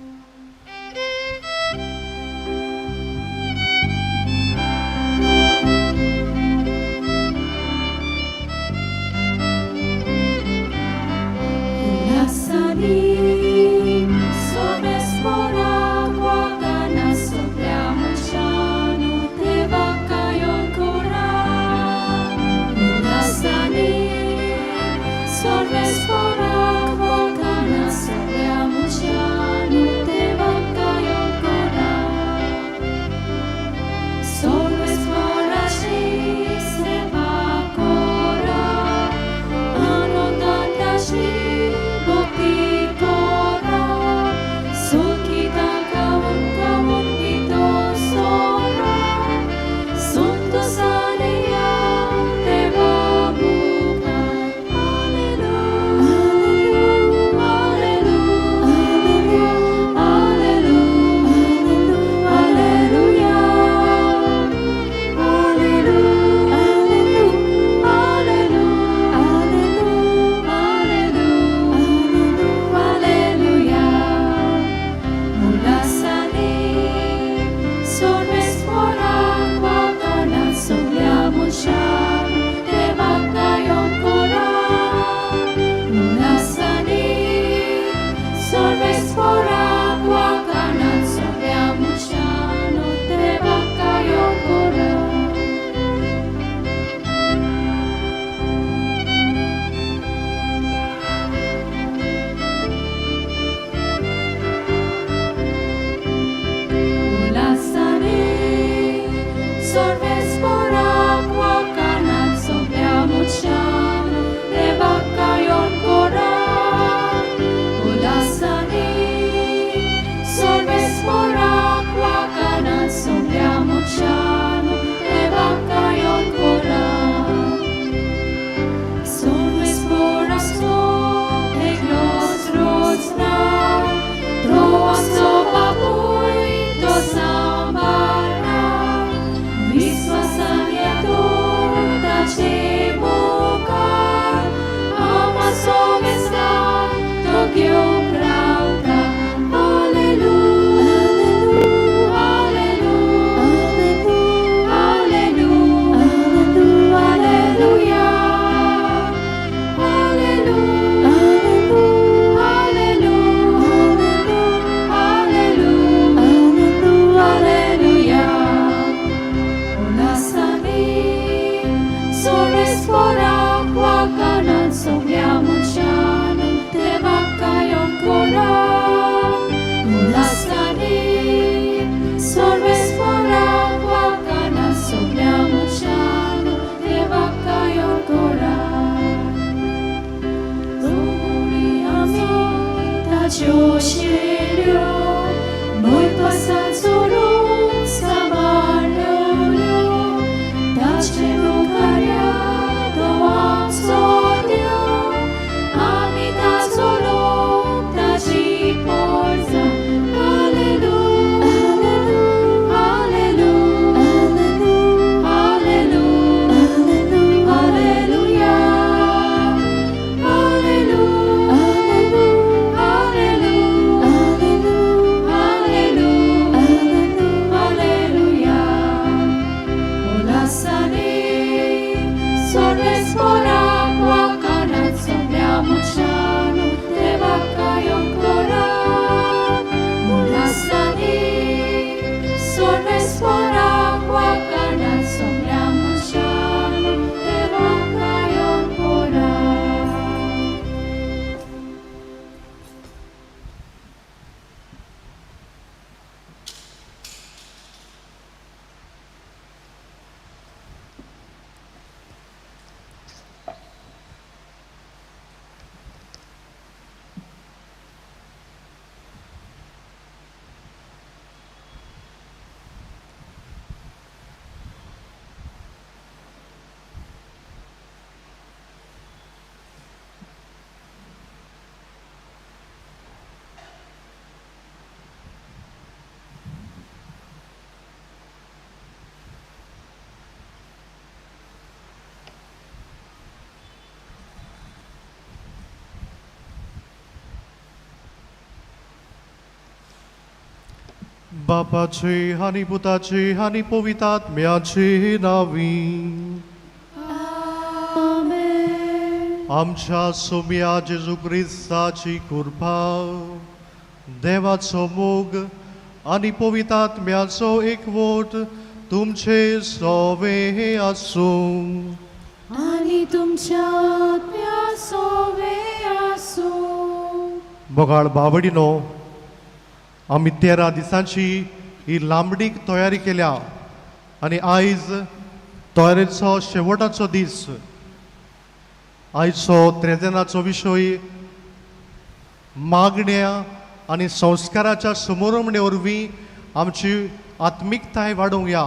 Alleluia. बापाचे आनी पुताचे आनी पवित्र आत्म्याचे नांवी. आमेन. आमच्या सोम्या जेजू क्रिस्ताची कृपा, देवाचो मोग आनी पवित्र आत्म्याचो एकवट तुमचे सोवे आसूं. आनी तुमच्या आत्म्या सोवे आसूं. मोगाळ बावडिनो, आमी 13 दिसांची ही लांबडीक तयारी केल्या आनी आयज तयारेचो शेवटाचो दीस. आयचो त्रेजनाचो विशय मागण्या आनी संस्काराच्या समोरमणे वरवीं आमची आत्मिकताय वाडोवंक या.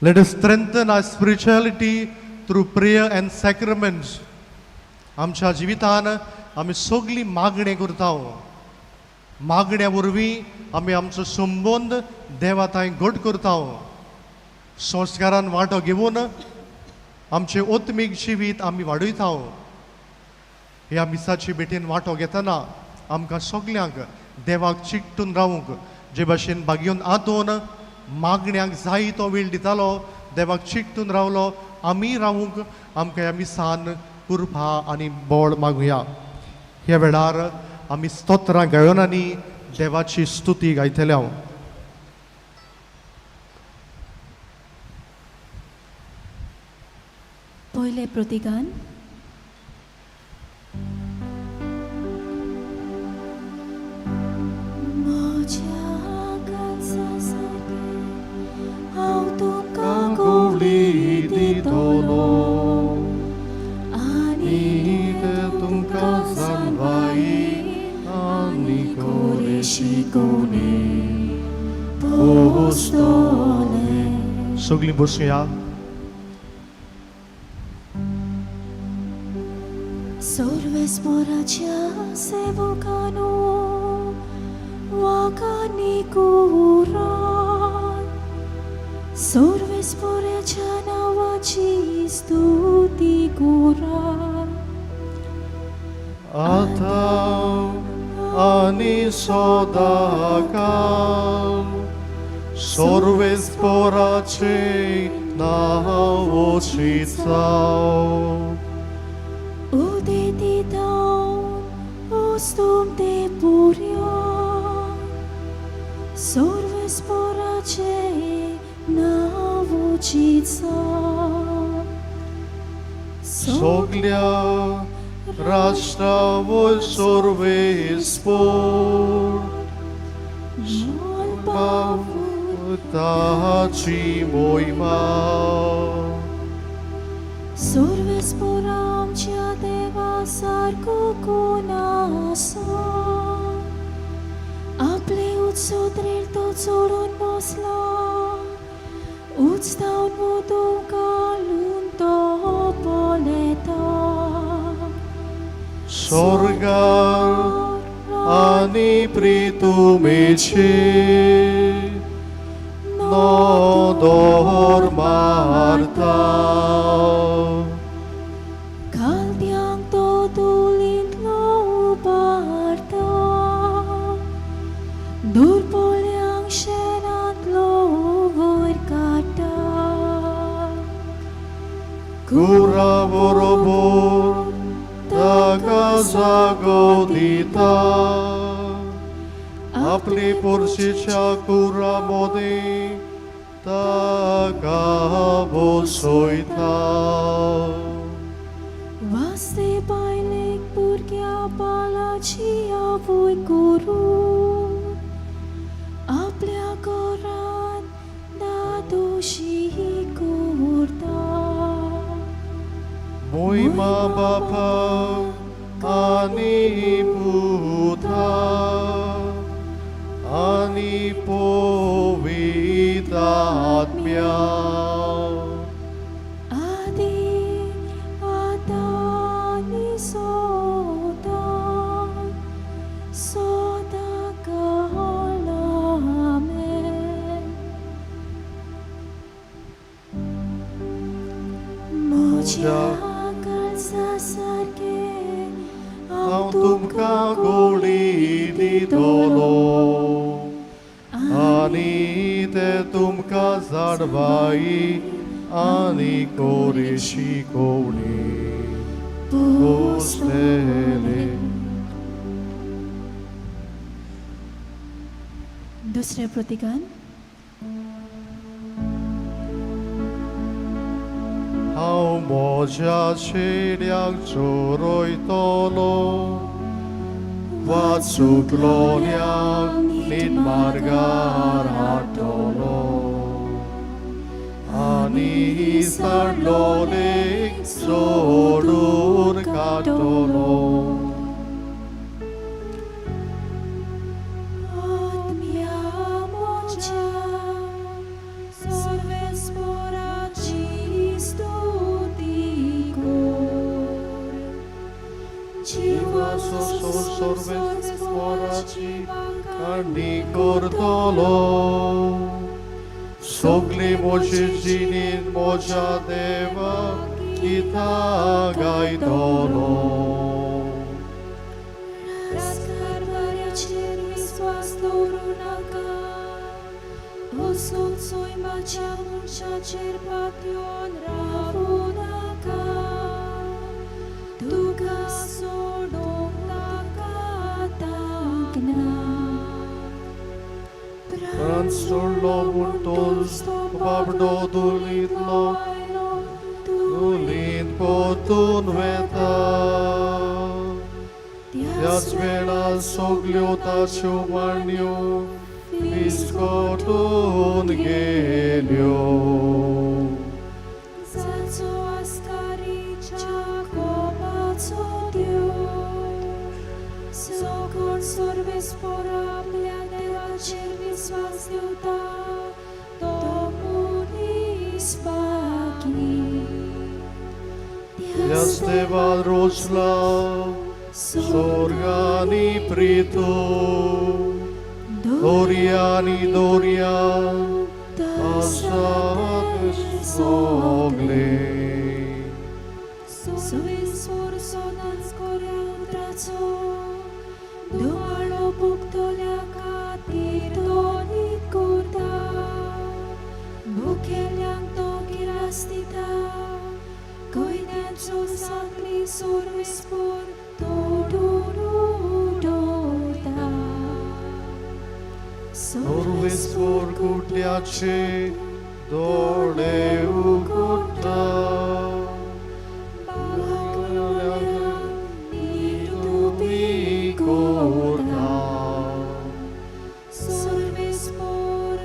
Let us strengthen our spirituality through prayer and sacraments. आमच्या जिवितान आमी सगळीं मागणें करता. मागण्या वरवीं आमी आमचो संबंद देवा थंय घट करता. संस्कारान वांटो घेवन आमचें आत्मीक जिवीत आमी वाडयता. ह्या मिसाची भेटेन वांटो घेतना आमकां सगल्यांक देवाक चिकटून रावूंक, जे भाशेन बागयोन आंतोन मागण्याक जाय तो वेळ दितालो, देवाक चिकटून रावलो, आमी रावूंक आमकां ह्या मिसान कृपा आनी बळ मागुया. ह्या वेळार आमी स्तोत्रां गायोन आनी देवाची स्तुती गायतले हांव. पयलें प्रतिगान. म्हज्या काळजा सारकें हांव तुका गोवली दितलो आनी तुमकां जाणवाय आनी कोरे शिकोवणे पोसतले. सगळीं बसुया. सर्वेस्पराच्या सेवकानो, वाकानी कुरात, सर्वेस्पराच्या नावाची स्तुती करात. आतां आनी सदांकाळ सर्वेस्पराचे नांव जावं. उदेती थावन अस्तुमते पुर्यांत सर्वेस्पराचे नांव जावं. सगल्या राष्ट्रावय सर्वेस्पर ताची मोहिमा. सर्वेस्परा आमच्या देवा सारको कोण आसा? आपले उत्सोत्रेर तो चडून बसला, उचतावन उदक घालून तो पळयता. स्वर्गार आनी प्रितुमेची नदर मारता. खालत्यांक तो धुळींतलो उबारता, दुर्बोल्यांक शेणांतलो वयर काडटा. कुरा बरोबर ताका जागो दिता, आपली पोरशीच्या कुरा मदीं ताका बसयता. वास्ते बायलेक भुरग्या बाळाची आवय करून आपल्या घरान दादोशी करता. मोहिमा बापा आनी पुता आनी पवित्र आत्म्या. आदी आतां आनी सदां सदां काळ. आमेन. म्हज्या काळजा सारकें हांव तुमकां गोळी दितलो. जाणवाई आनी कोरी शिकोवणी पोसतले. दुसऱ्या प्रतिकान. हांव म्हज्या चेड्याक चोरयतलो वाचुकलोल्याक नीट मार्गार हाडटलो आनी साडलोलेक सोडून काडटलो. आत्म्या म्हज्या सर्वेस्पराची स्तुती कर. जिवाचो सर्वेस्पराची काणी करतलो. सगली म्हजी जिणेंत म्हज्या देवा गितां गायतलो. राजकारभाराचेर विस्वास दवरूं नाका, वचून सैमाच्या मनशाचेर पातयेवन रावूं नाका. तुका सोडूंक ताका तांक ना. प्राण सोडलो म्हूण तोच बाबडो धुळींतलो धुळींत परतून वेता. त्याच वेळार सगल्यो ताच्यो मांडयो विस्कटून गेल्यो. जाचो आस्कारीच्या कोपाचो देव, जो कोण सर्वेस्पर आपल्या देवाचेर विस्वास दिवता तो मनीस भागी. त्याच देवान रोचला स्वर्गानी प्रीतो दोर्यानी दोर्या आसात सगले. सर्वेस्पर सदांच खऱ्या उतराचो दुवाळो भोगतल्या खातीर तो नीत करता. भुकेल्यांक तो गिरास दिता, कैद्यांचो सांगली सर्वेस्पर तोडून उडयता. सर्वेस्पर कुडल्याचे दोळे उगडटा, नीट उबी करता. सर्वेस्पर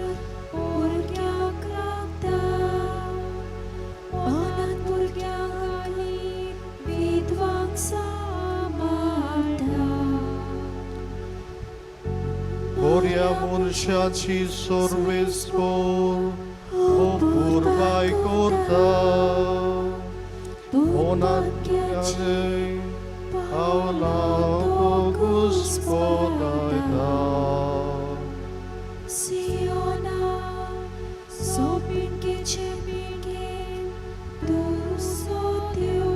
भुरग्यांक राखता, अनाथ भुरग्यांक आनी विधवांक सांबाळटा. बऱ्या मनशाची सर्वेस्पर अपुरबाय करता, अनाथाचे पावलां तो घुस्पडायता. सियोना सोबीणकेचे पिळगेन तूं सोद्यो,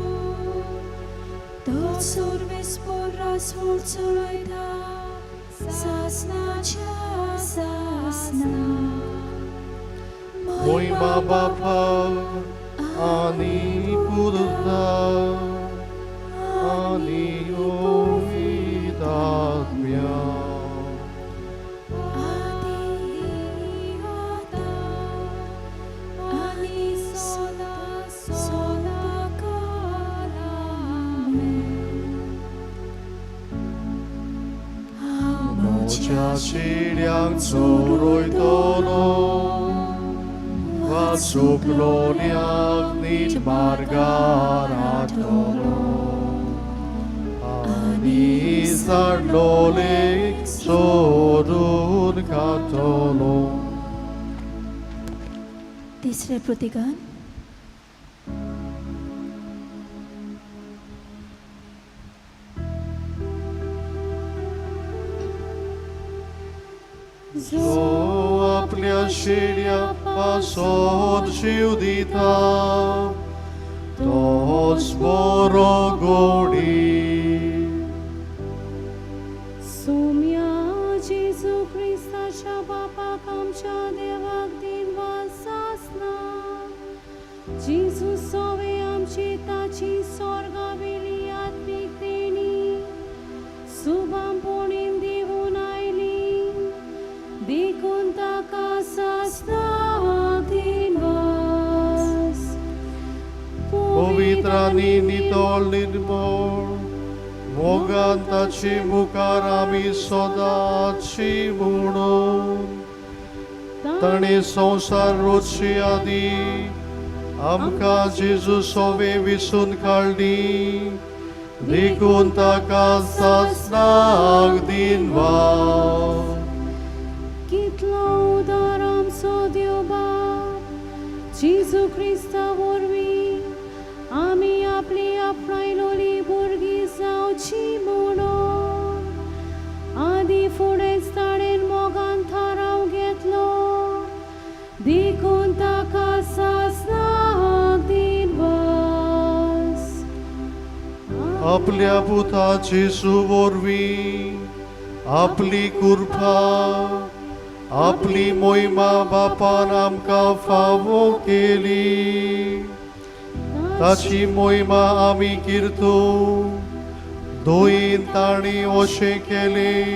तो सर्वेस्पर रासवळ चलयता सासनाच्या सासना. मोहिमा बापा आनी पुता आनी पवित्र आत्म्या. आदी आतां आनी सदां सदां काल. आमेन. हांव म्हज्या चेड्याक चोरयतलो वाचुकलोल्याक नीट मार्गार हाडटलो आनी साडलोलेक सोडून काडटलो. तिसऱ्या प्रतिकान. जो आपल्या शेड्या पासत जीव दिता तोच बरो गोडी. सोम्या जेजू क्रिस्ताच्या बापाक आमच्या देवाक दिनवास. जेजू सोवे आमची ताची स्वर्गावेली आत्मीक देणी सुबामपोणीन दिवन आयली देखून ताका सासणाक दिनवास. पवित्र आनी नितळ निर्मळ मोगान ताची मुखार आमी सदांची म्हणून ताणें संवसार रोचचे आदीं आमकां जेजू सोवे विसून काडली देखून ताका सासणाक दिनवास. कितलो उदार आमचो देव बाप जेजू क्रिस्ता वरवीं आमी आपली आपणायलोली भुरगीं जावची म्हणून आदी फुडेंच ताणें मोगान थाराव घेतलो देखून ताका सासणाक दिनवास. आपल्या पुता जेजू वरवीं आपली कृपा आपली मोहिमा बापान आमकां फावो केली ताची मोहिमा आमी किर्तू दोयीन तांणी अशें केलें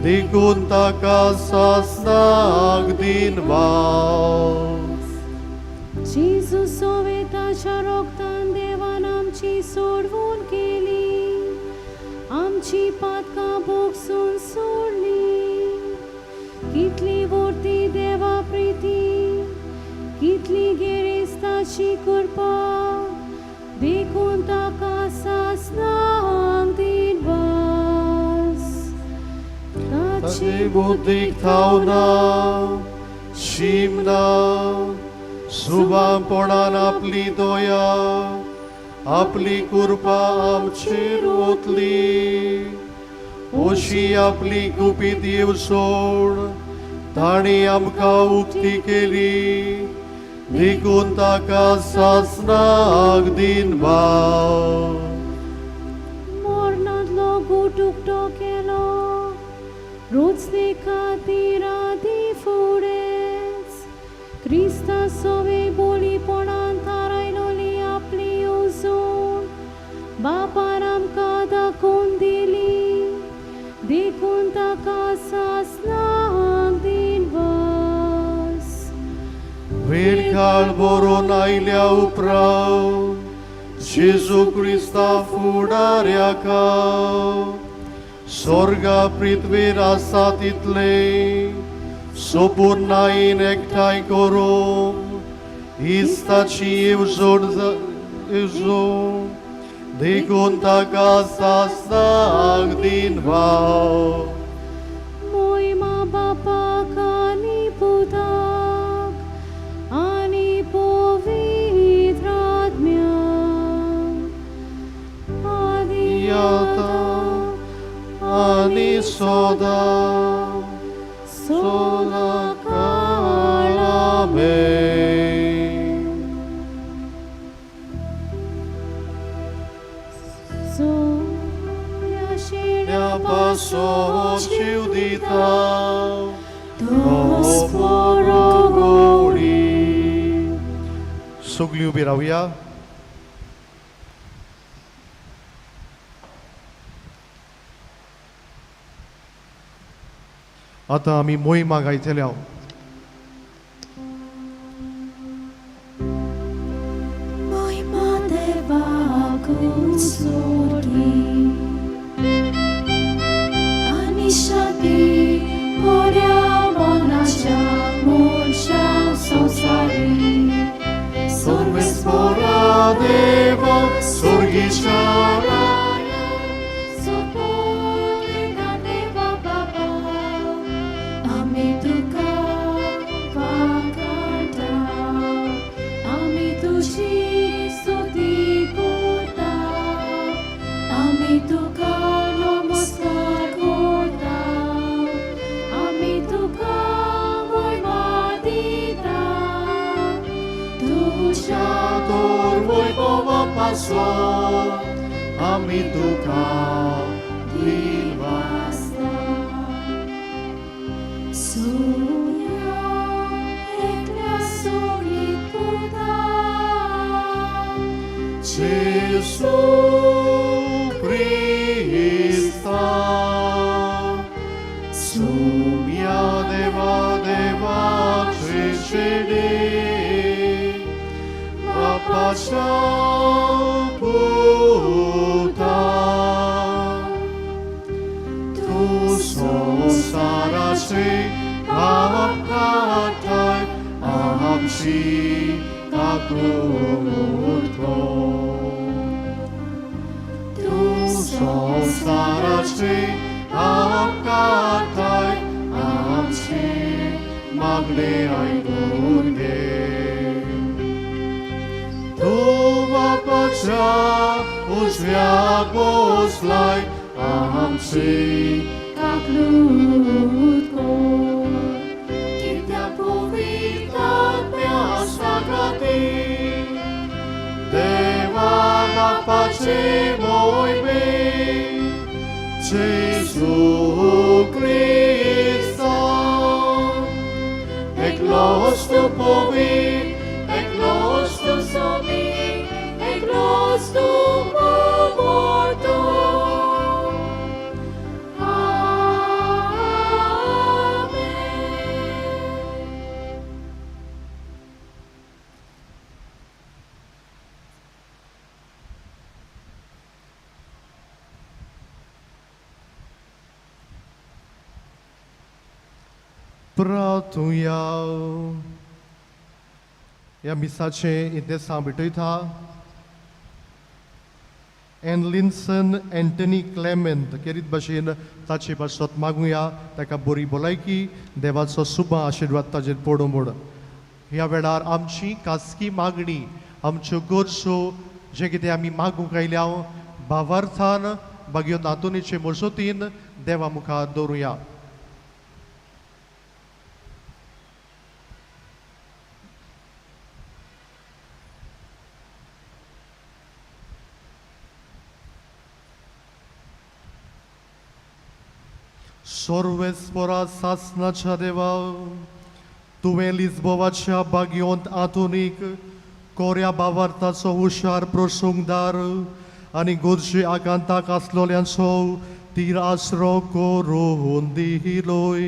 देखून ताका सासणाक दिनवास. जेजू सोवे ताच्या रोगतान देवान आमची सोडवून केली आमची पातकां भोगसून सोडली. कितली वर्ती देवा प्रिती कितली गिरेस्ताची कृपा देखून ताका सासणाक दिनवास. ताची बुद्धीक थावना शीम ना सुबामपणान आपली दया आपली कृपा आमचेर ओतली अशी आपली गुपीत येवजण तांणी आमकां उक्ती केली देखून ताका सासणाक दिनवास. मरणांतलो गूट उक्तो केलो रोचणे खातीर आदी फुडेंच क्रिस्ता सोवे बोलीपणान थारायलोली आपली येवजण बापान आमकां दाखोवन दिली देखून ताका सासणाक दिनवास. वेळ बरोवन आयल्या उपरांत जेजू क्रिस्ता फुडाऱ्याका स्वर्गा पृथ्वीर आसा तितले सोपूर्णायेन एकठांय करून हीच ताची येवजण येवजण देखून ताका सासणाक दिनवास. मोहिमा बापाक आनी पुताक आनी पवित्र आत्म्याक आदी आतां आनी सदां सदां काळ आमेन. सोम्या शेण्या पासो जीव दिता तोच बरो गोडी. सगळीं उबी रावया. आतां आमी मोहिमा गायतले हांव. मोहिमा देवाकूच सोडली आनी शांती बऱ्या मनाच्या मनशाक संवसारी. सर्वेस्परा देवा स्वर्गीच्या राया, सोपोलिना देवा बाबा, आमी तुका वाखाणटा, आमी तुजी स्तुती करता, आमी तुका नमस्कार करता, आमी तुका मोहिमा दिता. तुज्या तोर वैभवा पासो आमी तुका दिनवास. सोम्या एकल्या सोगीत पुता. जेजू क्रिस्ता सुम्या देवा देवाचे चेडे बापाच्या पुता तूं संवसाराचे पाप काडटाय आमची काकूट कर. तूं संवसाराचे पाप काडटाय आमची मागणें आयकून घे. तूं बापाच्या उजव्याक बसलाय आमची काकूट कर. कित्याक पवित्र आत्म्या सांगातीन देवा बापाचे मोहिमेन जेजू क्रिस्ता एकलोच तूं पवित्र एकलोच तूं सोमी, एकलोच तूं मोगोतो. आमेन. प्रार्थुया. ह्या मिसाचें इतिहास भेटयता एनलिन्सन एंटनी क्लेमेंत केरीत भाशेन ताचे पासत मागुया ताका बरी भलायकी देवाचो सुबा आशिर्वाद ताजेर पडूं म्हूण. ह्या वेळार आमची खासगी मागणी आमच्यो गरजो जें कितें आमी मागूंक आयल्या भावार्थान बागयो नातोनीचे मजतीन देवा मुखार दवरुया. सर्वेस्परा सासनाच्या देवा, तुवें लिस्बोवाच्या बागयोंत आधुनीक कोऱ्या भावार्थाचो हुशार प्रसंगदार आनी गरजे आकांताक आसलोल्यांचो तीर आसरो करून दिलोय.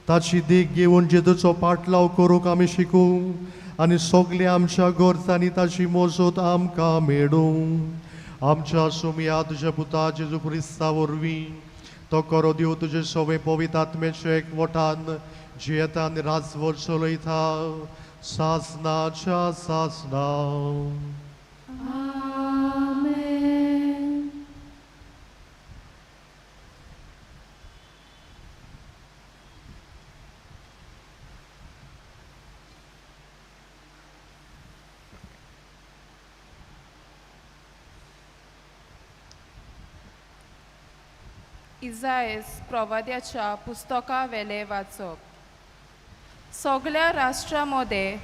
ताची देख घेवन जेजूचो पाटलाव करूंक आमी शिकूं आनी सगल्या आमच्या गरजांनी ताची मजत आमकां मेळूं. आमच्या सुमया तुज्या पुता जेजू क्रिस्ता वरवीं तो करो दिव तुजे सवे पवित्र आत्म्याचे एकवटान जियेता आनी राजवट चलयता सासनाच्या सासना. आमेन. इजायस प्रवाद्याच्या पुस्तका वेलें वाचप. सगल्या राष्ट्रां मदें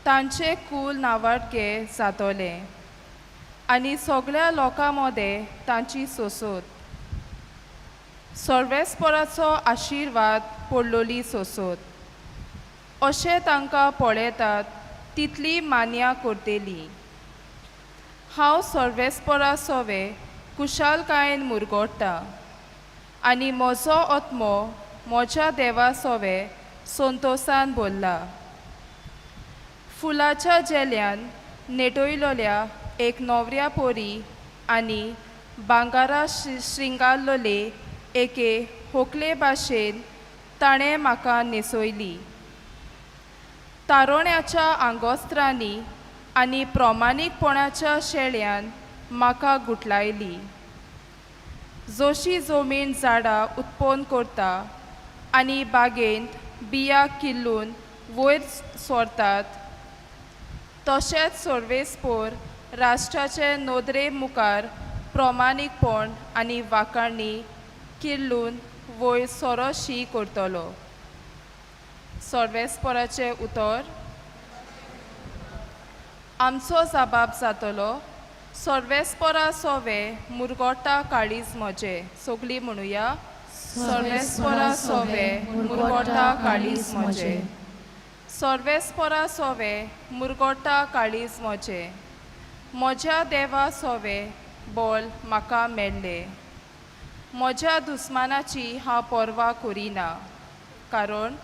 तांचें कूल नांवाडगे जातलें आनी सगल्या लोकां मदें तांची सोसोत सर्वेस्पराचो आशिर्वाद पडलोली सोसोत अशें तांकां पळयतात तितली मान्या करतली. हांव सर्वेस्परा सोवे कुशालकायेन मुरगोडटा आनी म्हजो आत्मो म्हज्या देवा सोवे संतोसान भरला. फुलाच्या जेल्यान नेटयलोल्या एक न्हवऱ्या पोरी आनी भांगरा श्रिंगारलोले एके होकले भाशेन ताणें म्हाका न्हेसयली. तारोण्याच्या आंगोस्त्रांनी आनी प्रमाणीकपणाच्या शेळ्यान म्हाका गुटलायली. जशी जमीन झाडां उत्पन्न करता आनी बागेंत बियां किल्लून वयर सरतात तशेंच सर्वेस्पोर राष्ट्राचे नदरे मुखार प्रमाणीकपण आनी वाखाणी किल्लून वयर सरोशी करतलो. सर्वेस्पोराचें उतर. आमचो जबाब जातलो सर्वेस्पोरा सोवे मुरगोटा काळीज म्हजें. सगळीं म्हणुया. सर्वेस्पोरा सोवे मुरगोटा काळीज म्हजें. सर्वेस्पोरा सोवे मुरगोटा काळीज म्हजें. म्हज्या देवा सोवे बोल म्हाका मेळ्ळें. म्हज्या दुस्मानाची हांव पर्वा करिना, कारण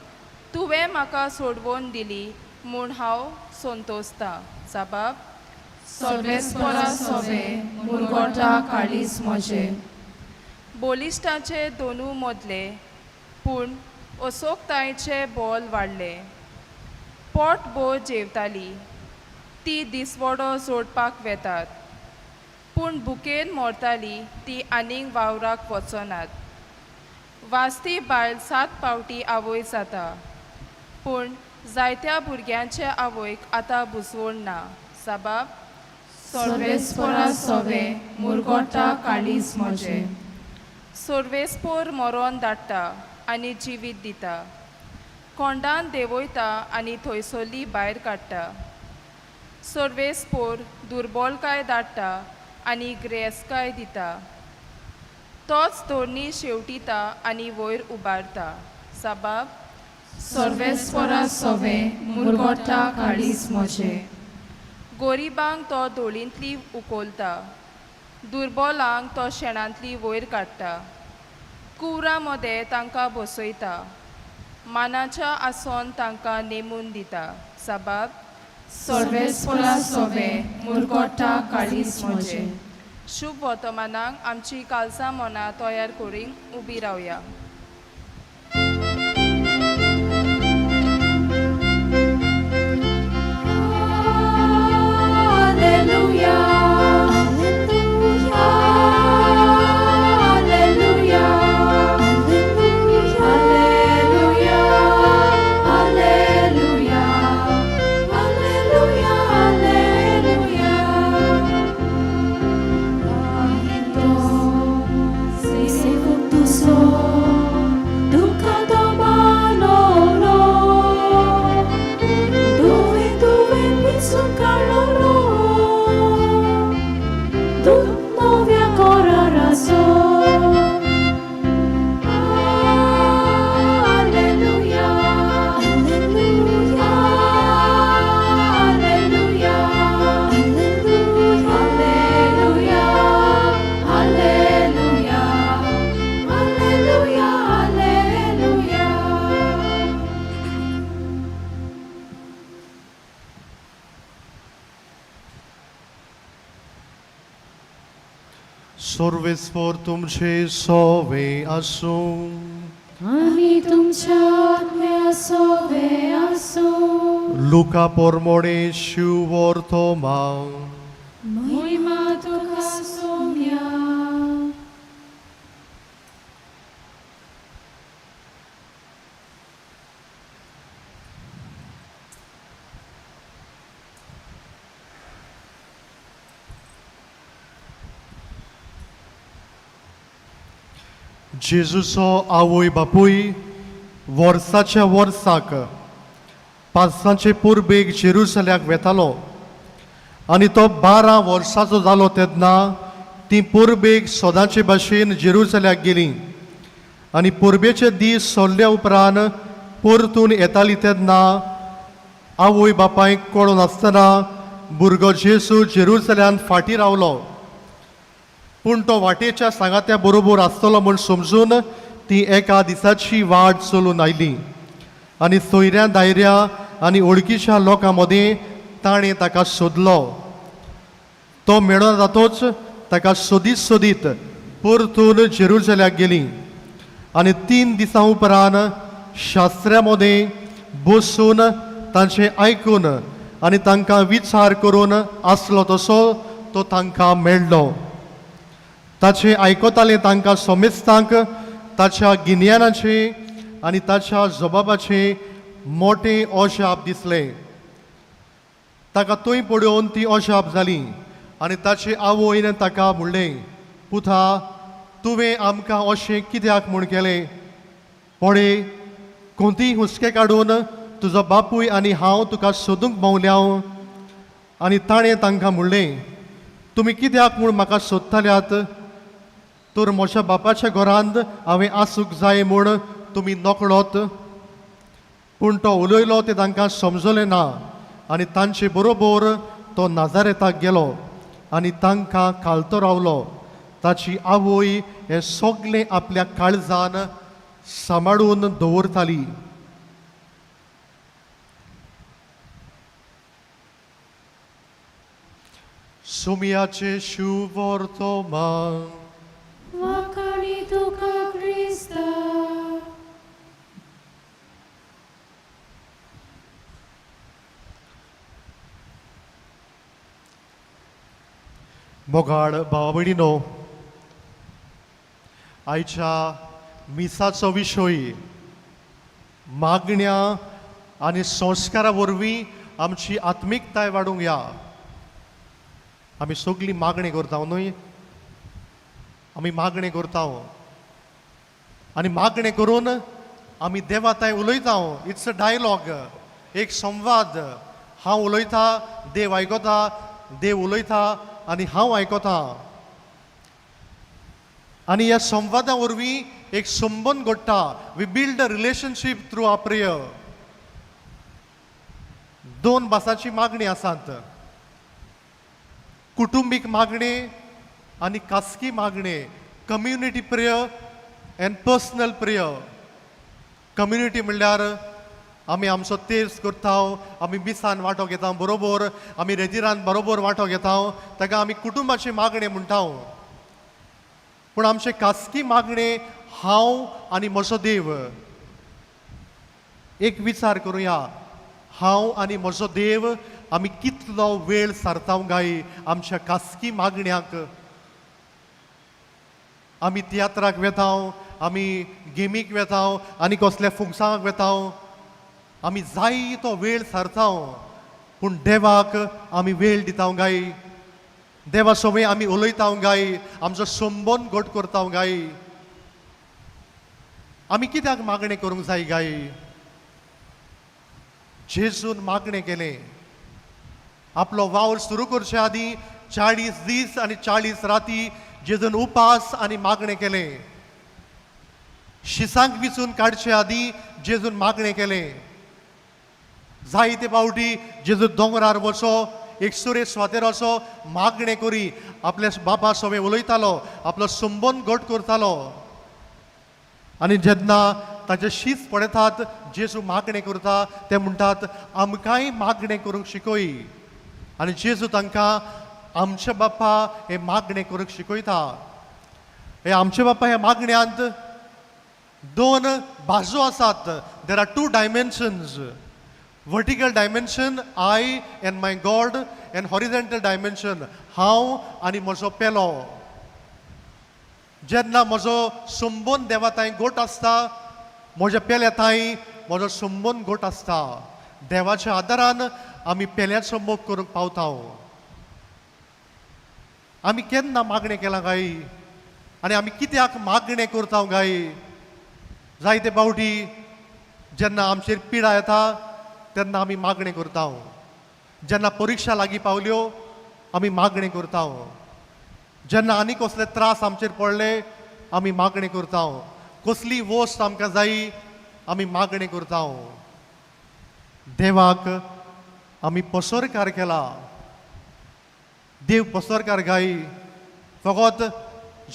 तुवें म्हाका सोडवून दिली म्हूण हांव संतोसतां. साबाब. सर्वेस्परा सोवे मुरगोटा काळीज म्हजें. बलिश्टाचे दोनू मदले पूण असोकतायेचे बोल वाडले. पोट भोव जेवताली ती दिसवडो जोडपाक वेतात, पूण भुकेन मरताली ती आनीक वावराक वचनात. वाजती बायल 7 फावटी आवय जाता, पूण जायत्या भुरग्यांचे आवयक आतां बुजवण ना. साबाब. सर्वेस्परा सोवे मुरगोटा काळीज म्हजें. सर्वेस्पोर मरोन धाडटा आनी जिवीत दिता, कोंडान देंवयता आनी थंयसरली भायर काडटा. सर्वेस्पोर दुर्बोलकाय धाडटा आनी ग्रेस्काय दिता, तोच धोरणी शेवटिता आनी वयर उबारता. साबाब. सर्वेस्परा सोवे मुरगोटा काळीज म्हजें. गोरिबांक तो धोळींतली उखलता, दुर्बोलांक तो शेणांतली वयर काडटा. कुवरां मदें तांकां बसयता, मानाच्या आसोन तांकां नेमून दिता. साबाब. सर्वेस्परा सोवे मुरगोटा काळीज म्हजें. शुभ वर्तमानाक आमची कालसां मनां तयार करूंक उबी रावया. Alleluia, Alleluia, Alleluia, Alleluia, Alleluia, Alleluia, Alleluia, Alleluia. Secondo ducato maloro, dove dove penso caloro, tu non ancora raso. Alleluia, Alleluia, Alleluia, Alleluia, Alleluia, Alleluia, Alleluia, Alleluia. सर्वेस्पोर तुमचे सोवे आसूं. आनी तुमच्या आत्म्या सोवे आसूं. लुका पोरमोणे शिवर थोमा. मोहिमा तुका सोम्या. जेजूचो आवय बापूय वर्साच्या वर्साक पांचाचे पुर्बेक जेरुसल्याक वेतालो आनी तो 12 वर्साचो जालो तेन्ना ती पुर्बेक सदांचे भाशेन जेरुसल्याक गेली आनी पुर्बेचे दीस सोडल्या उपरांत परतून येताली तेन्ना आवय बापायक कळून आसतना भुरगो जेजू जेरुसल्यान फाटीं रावलो. पूण तो वाटेच्या सांगात्या बरोबर आसतलो म्हूण समजून ती एका दिसाची वाट चलून आयली आनी सोयऱ्या दायऱ्या आनी वळखीच्या लोकां मदीं ताणें ताका सोदलो. तो मेळना जातोच ताका सोदीत सोदीत परतून जेरुजल्याक गेली आनी 3 दिसां उपरांत शास्त्र्या मदीं बसून तांचें आयकून आनी तांकां विचार करून आसलो तसो तो तांकां मेळ्ळो. ताचें आयकतालें तांकां समेस्तांक ताच्या गिन्यानाचें आनी ताच्या जबाबाचें मोटें अजाप दिसलें. ताका थंय पळोवन ती अजाप जाली आनी ताचे आवयन ताका म्हणलें, पुता तुवें आमकां अशें कित्याक म्हूण केलें? पळय कोणतीय हुस्के काडून तुजो बापूय आनी हांव तुका सोदूंक भोंवल्या. आनी ताणें तांकां म्हणलें, तुमी कित्याक म्हूण म्हाका सोदताल्यात? तर म्हज्या बापाच्या घरांत हांवें आसूंक जाय म्हूण तुमी नकळत. पूण तो उलयलो तें तांकां समजलें ना आनी तांचे बरोबर तो नाजारेताक गेलो आनी तांकां कालतो रावलो. ताची आवय हें सगलें आपल्या काळजान सांबाळून दवरताली. सुमयाचे शुवर्तमान. वाखाणी तुका क्रिस्ता. मोगाळ भावा भयणीनो, आयच्या मिसाचो विशय मागण्या आनी संस्कारा वरवीं आमची आत्मिकताय वाडूंक या. आमी सगळीं मागणी करता न्हय, आमी मागणें करता आनी मागणें करून आमी देवा ताय उलयता. It's a dialogue, एक संवाद. हांव उलयता, देव आयकता, देव उलयता आनी हांव आयकता. आनी ह्या संवादा वरवीं एक संबंद घडटा. We build a relationship through our prayer. दोन भासांची मागणी आसात, कुटुंबीक मागणे आनी खासगी मागणे, community prayer and personal prayer. Community म्हणल्यार आमी आमचो तेर्स करता, आमी मिसान वांटो घेता बरोबर, आमी रेजिरान बरोबर वांटो घेता, ताका आमी कुटुंबाची मागणें म्हणटा. पूण आमचें खासगी मागणें हांव आनी म्हजो देव. एक विचार करुया, हांव आनी म्हजो देव आमी कितलो वेळ सारता गाय आमच्या खासगी मागण्यांक. आमी तियात्राक वेता, आमी गेमीक वेता आनी कसल्या फुंगसांक वेता, आमी जाय तो वेळ सारता, पूण देवाक आमी वेळ दिता गाय. देवा सवय आमी उलयता गाय, आमचो संबंद घट करता गाय. आमी कित्याक मागणें करूंक जाय गाय? जेजून मागणें केलें. आपलो वावर सुरू करचे आदीं 40 दीस आनी 40 राती जेजून उपास आनी मागणें केलें. शिसांक विचून काडचे आदीं जेजून मागणें केलें. जायते फावटी जेजू दोंगरार वचो, एक सुरे सुवातेर वचो, मागणें करी, आपल्या बापा सवें उलयतालो, आपलो संबंद घट करतालो. आनी जेन्ना ताचे शीस पळयतात जेजू मागणें करता, ते म्हणटात आमकांय मागणें करूंक शिकय. आनी जेजू तांकां आमचे बाप्पा हें मागणें करूंक शिकयता. हे आमचे बाप्पा ह्या मागण्यांत दोन बाजू आसात. There are two dimensions, vertical dimension I and my God and horizontal dimension हांव आनी म्हजो पेलो. जेन्ना म्हजो संबंद देवा तांय गोट आसता, म्हज्या पेल्या तांय म्हजो संबंद गोट आसता. देवाच्या आदारान आमी पेल्याचो मोग करूंक पावता. आमी केन्ना मागणें केलां काय आनी आमी कित्याक मागणें करता काय? जायते फावटी जेन्ना आमचेर पिडा येता तेन्ना आमी मागणें करता. जेन्ना परिक्षा लागीं पावल्यो आमी मागणें करता. जेन्ना आनी कसले त्रास आमचेर पडले आमी मागणें करता. कसली वस्त आमकां जाय आमी मागणें करता. देवाक आमी पसरकार केला. देव पसरकार गाय फकत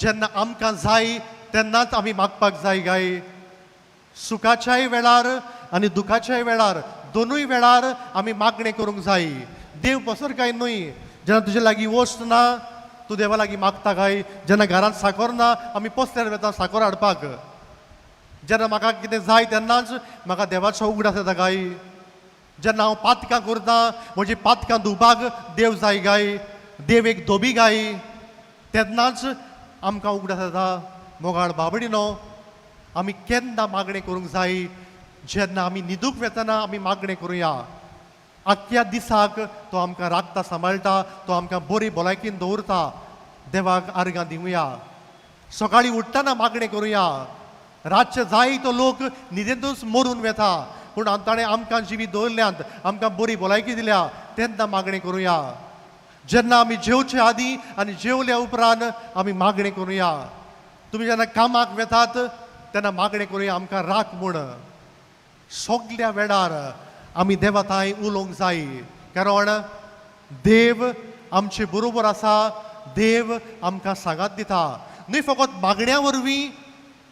जेन्ना आमकां जाय तेन्नाच आमी मागपाक जाय गाय. सुखाच्याय वेळार आनी दुखाच्याय वेळार, दोनूय वेळार आमी मागणें करूंक जाय. देव पसरकाय न्हय. जेन्ना तुजे लागीं वस्त ना तूं देवा लागीं मागता काय? जेन्ना घरांत साकर ना आमी पसऱ्यार वेता साकर हाडपाक. जेन्ना म्हाका कितें जाय तेन्नाच म्हाका देवाचो उगडास येता काय? जेन्ना हांव पातकां करता म्हजी पातकां धुवपाक देव जाय गाय? देव एक धोबी गाय? तेन्नाच आमकां उगडास येता. मोगाळ बाबडी न्हू, आमी केन्ना मागणें करूंक जाय? जेन्ना आमी न्हिदूंक वेतना आमी मागणें करुया. आख्ख्या दिसाक तो आमकां राखता, सांबाळटा, तो आमकां बरी भलायकीन दवरता. देवाक आर्गां दिवया. सकाळीं उठ्ठना मागणें करुया. रातचे जाय तो लोक न्हिदेंतूच मरून वेता, पूण ताणें आमकां जिवी दवरल्यांत, आमकां बरी भलायकी दिल्या, तेन्ना मागणें करुया. जेन्ना आमी जेवचे आदीं आनी जेवल्या उपरांत आमी मागणें करुया. तुमी जेन्ना कामाक वेतात तेन्ना मागणें करुया, आमकां राख म्हूण. सगल्या वेळार आमी देवा थांय उलोवंक जाय, कारण देव आमचे बरोबर आसा, देव आमकां सांगात दिता. न्हय फकत मागण्या वरवीं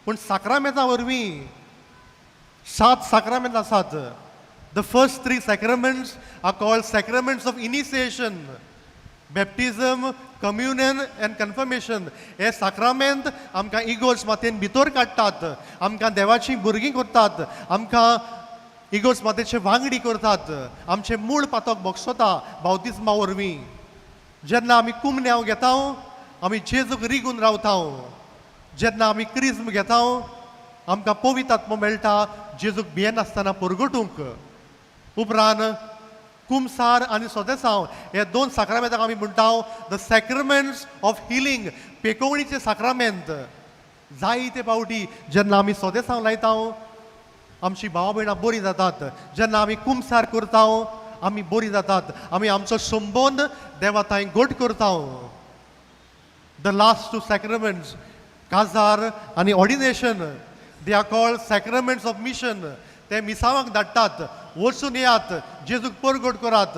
पूण साक्रामेंता वरवीं. 7 साक्रामेंत आसात. The first 3 sacraments are called sacraments of initiation, baptism, communion and confirmation. हे साक्रामेंत आमकां इगोर्ज मातेन भितर काडटात, आमकां देवाचीं भुरगीं करतात, आमकां इगोर्ज मातेचे वांगडी करतात, आमचें मूळ पातक बक्षता बावतिज्मा वरवीं. जेन्ना आमी कुमन्यांव घेता आमी जेजूक रिगून रावता. जेन्ना आमी क्रिज्म घेता आमकां पवित्र आत्मो मेळटा जेजूक भियेनासतना परगटूंक. उपरांत कुमसार आनी सोदेसांव हे 2 साक्रामेंताक आमी म्हणटा the sacraments of healing, पेकोवणीचे साक्रामेंत. जायते फावटी जेन्ना आमी सोदेसांव लायता आमची भाव भयणां बरीं जातात. जेन्ना आमी कुमसार करता आमी बरीं जातात. आमी आमचो संबंद देवा थंय घट करता. The last 2 sacraments, काजार आनी ordination, they are called sacraments of mission. ते मिसावांक धाडटात, वचून येयात, जेजूक परगट करात.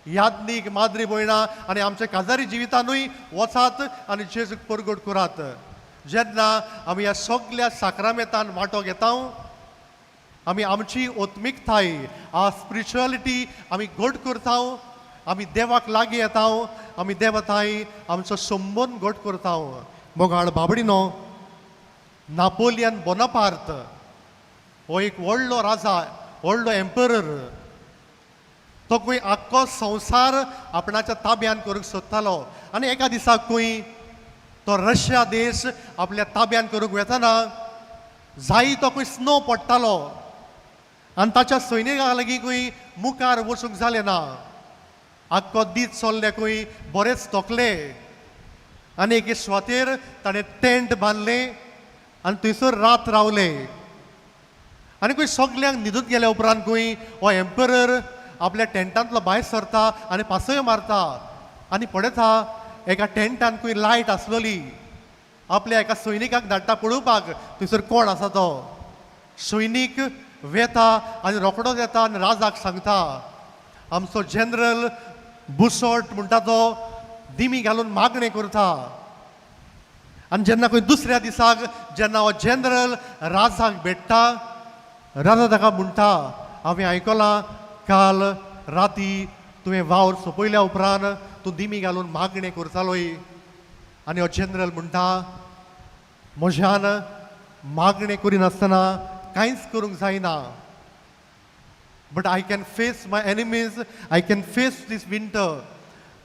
यादनीक माद्री भयणां आनी आमच्या काजारी जिवितानूय वचात आनी जेजूक परगट करात. जेन्ना आमी ह्या सगल्या साक्रामेंतान वांटो घेता आमी आमची ओत्मिकताय, आ स्पिरिच्युअलिटी आमी घट करता. आमी देवाक लागीं येता, आमी देवताय आमचो संबंद घट करता. मोगाळ बाबडीनो, नापोलियन बोनापार्त हो एक व्हडलो राजा, व्हडलो एम्परर. तो खंय आख्खो संवसार आपणाच्या ताब्यान करूंक सोदतालो. आनी एका दिसाक खंय तो रशिया देश आपल्या ताब्यान करूंक वेतना जाय तो खंय स्नो पडटालो आनी ताच्या सैनिकां लागीं खंय मुखार वचूंक जालें ना. आख्खो दीस चल्ले खंय बरेच थकले आनी एके सुवातेर ताणें टेंट बांदलें आनी थंयसर रात रावले. आनी खंय सगल्यांक न्हिदून गेल्या उपरांत खंय हो एम्परर आपल्या टेंटांतलो भायर सरता आनी पासयो मारता आनी पळयता एका टेंटान खंय लायट आसलेली. आपल्या एका सैनिकाक धाडटा पळोवपाक थंयसर कोण आसा तो. सैनीक वेता आनी रोकडोच येता आनी राजाक सांगता, आमचो जनरल बुसोट म्हणटा तो दिमी घालून मागणें करता. आनी जेन्ना खंय दुसऱ्या दिसाक जेन्ना हो जनरल राजाक भेट्टा, राजा ताका म्हणटा, हांवें आयकलां काल राती तुवें वावर सोंपयल्या उपरांत तूं दिमी घालून मागणें करतालोय. आनी हो जनरल म्हणटा, म्हज्यान मागणें करिनासतना कांयच करूंक जायना. But I can face my enemies, I can face this winter,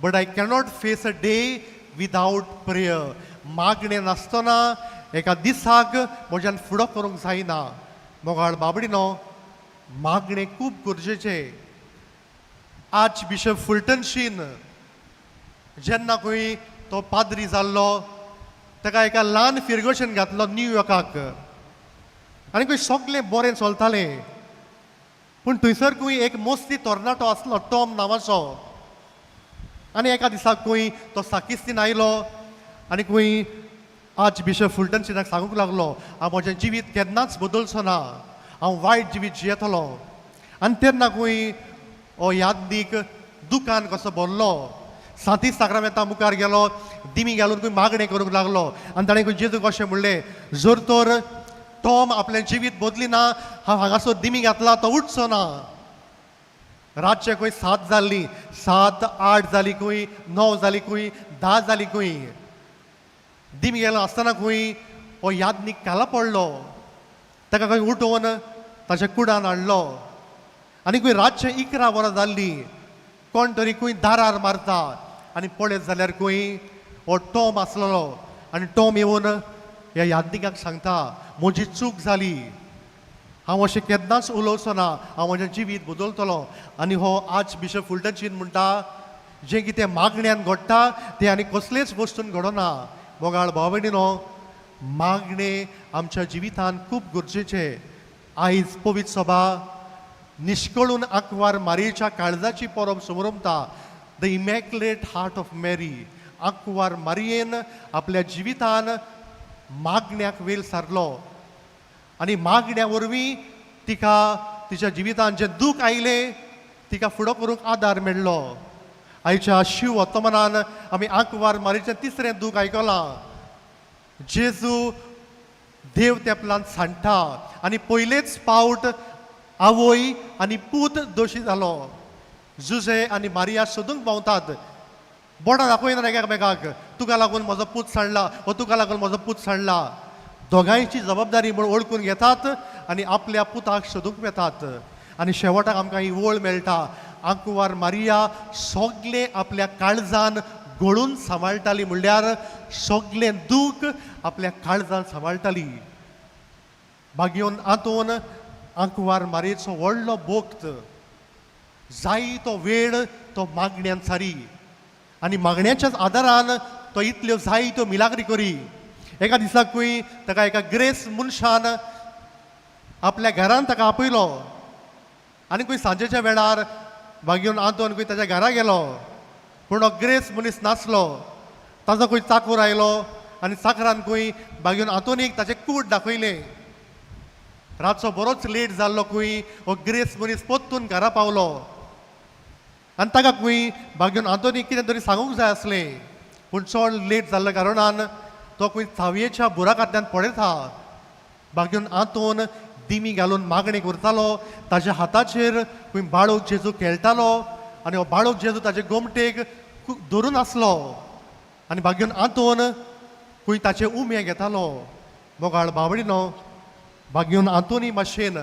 but I cannot face a day without prayer. मागणें नासतना एका दिसाक म्हज्यान फुडो करूंक जायना. मोगाळ बाबडीनो, मागणें खूब गरजेचें. आर्च बिशप फुलटन शीन जेन्ना खंय तो पाद्री जाल्लो ताका एका ल्हान फिर्गोशन घातलो न्यूयॉर्काक आनी खंय सगळें बरें चलतालें. पूण थंयसर खंय एक मोस्ती तरणाटो आसलो टॉम नांवाचो. आनी एका दिसाक खंय तो साकिस्तीन आयलो आनी खंय आर्च बिशप फुलटन शिनाक सांगूंक लागलो, हांव म्हजें जिवीत केन्नाच बदलचो ना, हांव वायट जिवीत जियेतलो. आनी तेन्ना खंय हो यादनीक दुकान कसो भरलो, सांती साक्रामेंता मुखार गेलो, दिमी घालून खंय मागणें करूंक लागलो. आनी ताणें खंय जेजूक अशें म्हणलें, जर तर टॉम आपलें जिवीत बदली ना, हांव हांगासर दिमी घातला तो उठचो ना. रातचें खंय 7 जाल्लीं, 7 8 जालीं खंय, 9 जालीं खंय, 10 जालीं खंय. दिमी गेलो आसतना खंय हो यादनीक खाला पडलो. ताका खंय उठोवन ताच्या कुडान हाडलो. आनी खंय रातचें 11 वरां जाल्लीं, कोण तरी खंय दारार मारता आनी पळयत जाल्यार खंय हो टॉम आसलेलो. आनी टॉम येवन ह्या यादनिकाक सांगता, म्हजी चूक जाली, हांव अशें केन्नाच उलोवचो ना, हांव म्हजें जिवीत बदलतलो. आनी हो आर्च बिशप फुलटन शीन म्हणटा, जें कितें मागण्यान घडटा तें आनी कसलेच वस्तून घडना. मोगाळ भाव भयणीनो, मागणें आमच्या जिवितान खूब गरजेचें. आयज पवित्र सभा निश्कळून आंकवार मारयेच्या काळजाची परब समरमता, the immaculate heart of Mary. आंकवार मारयेन आपल्या जिवितान मागण्याक वेल सारलो आनी मागण्या वरवीं तिका तिच्या जिवितान जें दूख आयलें तिका फुडो करूंक आदार मेळ्ळो. आयच्या शिव वर्तमानान आमी आंकवार मारीचें तिसरें दूख आयकलां. जेजू देव तेपलान सांडटा आनी पयलेच पावट आवय आनी पूत दोशी जालो. जुजे आनी मारिया सोदूंक भोंवतात, बोटां दाखयना एकामेकाक, तुका लागून म्हजो पूत सांडला वो तुका लागून म्हजो पूत सांडला. दोगांयची जबाबदारी म्हूण वळखून घेतात आनी आपल्या पुताक सोदूंक वेतात. आनी शेवटाक आमकां ही वळ मेळटा, आंकवार मारिया सगलें आपल्या काळजान गळून सांबाळटाली, म्हणल्यार सगलें दूख आपल्या काळजान सांबाळटाली. बागयोन आंतोन आंकवार मारयेचो व्हडलो भक्त, जाय तो वेळ तो मागण्यान सारी आनी मागण्याच्याच आदारान तो इतल्यो जाय त्यो मिलाग्री करी. एका दिसाकूय ताका एका ग्रेस मनशान आपल्या घरान ताका आपयलो आनी खंय सांजेच्या वेळार बागयोन आंतोन खंय ताच्या घरा गेलो, पूण हो ग्रेस मनीस नासलो. ताजो खंय चाकूर आयलो आनी चाकरान खंय बागयोन आंतोनीक ताचें कूट दाखयलें. रातचो बरोच लेट जाल्लो खंय हो ग्रेस मनीस परतून घरा पावलो आनी ताका खंय बागयोन आंतोनीक कितें तरी सांगूंक जाय आसलें, पूण चड लेट जाल्ल्या कारणान तो खंय चावयेच्या बुराकांतल्यान पळयता. बागयोन आंतोन दिमी घालून मागणी करतालो, ताज्या हाताचेर खंय बाळूक जेजू खेळटालो आनी हो बाळूक जेजू ताजे गोमटेक धरून आसलो आनी बागयोन आंतोन खंय ताचे उमे घेतालो. मोगाळ बावडिनो, बागयोन आंतोनी भाशेन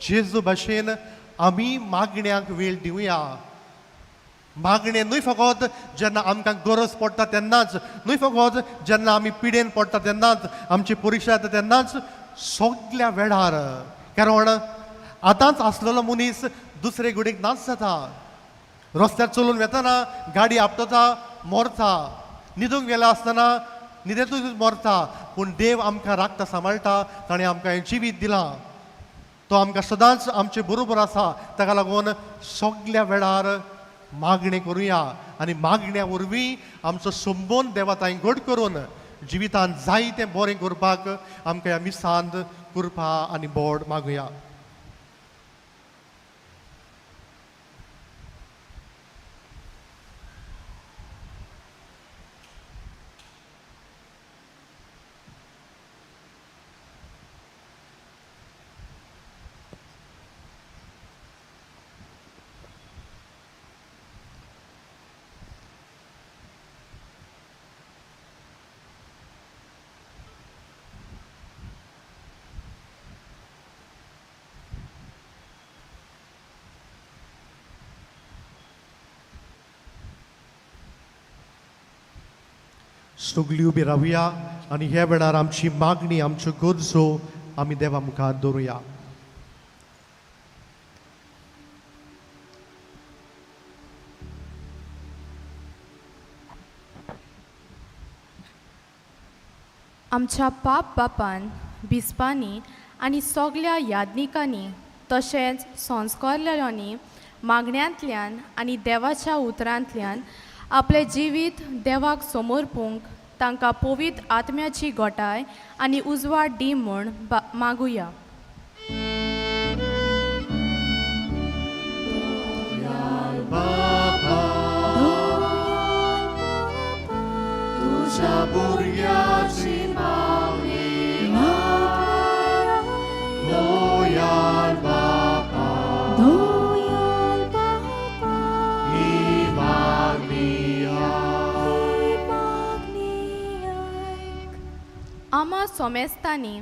जेजू भाशेन आमी मागण्याक वेळ दिवया. मागणें न्हय फकत जेन्ना आमकां गरज पडटा तेन्नाच, न्हय फकत जेन्ना आमी पिडेन पडटा तेन्नाच, आमची परिक्षा येता तेन्नाच, सगल्या वेळार. कारण आतांच आसलेलो मनीस दुसरे गुडीक नाच जाता. रस्त्यार चलून वेतना गाडी आपटता, मरता, न्हिदूंक गेला आसतना न्हिदेतूच मरता. पूण देव आमकां राखता, सांबाळटा, ताणें आमकां हें जिवीत दिलां, तो आमकां सदांच आमचे बरोबर आसा. ताका लागून सगल्या वेळार मागणें करुया आनी मागण्या वरवीं आमचो संबंद देवा तांय घट करून जिवितांत जाय तें बरें करपाक आमकां ह्या मिसांत कृपा आनी बोड मागुया. सगळीं उबी रावया आनी ह्या वेळार आमची मागणी, आमच्यो गरजो आमी देवा मुखार दवरुया. आमच्या पाप बापान, बिस्पांनी आनी सगल्या यादनिकांनी तशेंच संस्कारल्यांनी मागण्यांतल्यान आनी देवाच्या उतरांतल्यान आपलें जिवीत देवाक समर्पूंक तांकां पवित्र आत्म्याची गोटाय आनी उजवाड दी म्हूण मागुया. तुझ्या भुरग्याची मागणी दयाळ बापा, दयाळ बापा, ही मागणी ही मागणी आयक. आमा सोमेस्तांनी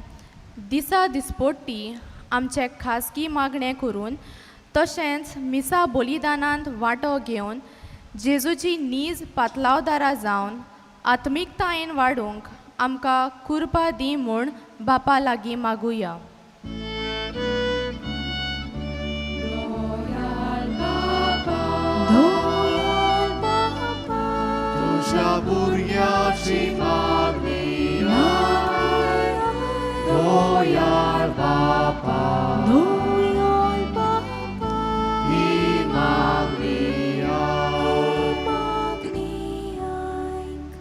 दिसा दिसपट्टी आमचे खासगी मागणें करून तशेंच मिसा बलिदानांत वांटो घेवन जेजूची नीज पातलावदारां जावन आत्मिकतायेन वाडूंक आमकां कुरपा दी म्हूण बापा लागीं मागुया. दयाळ बापा, तुझ्या भुरग्याची मागणी दयाळ बापा, दयाळ बापा, ही मागणी ही मागणी आयक.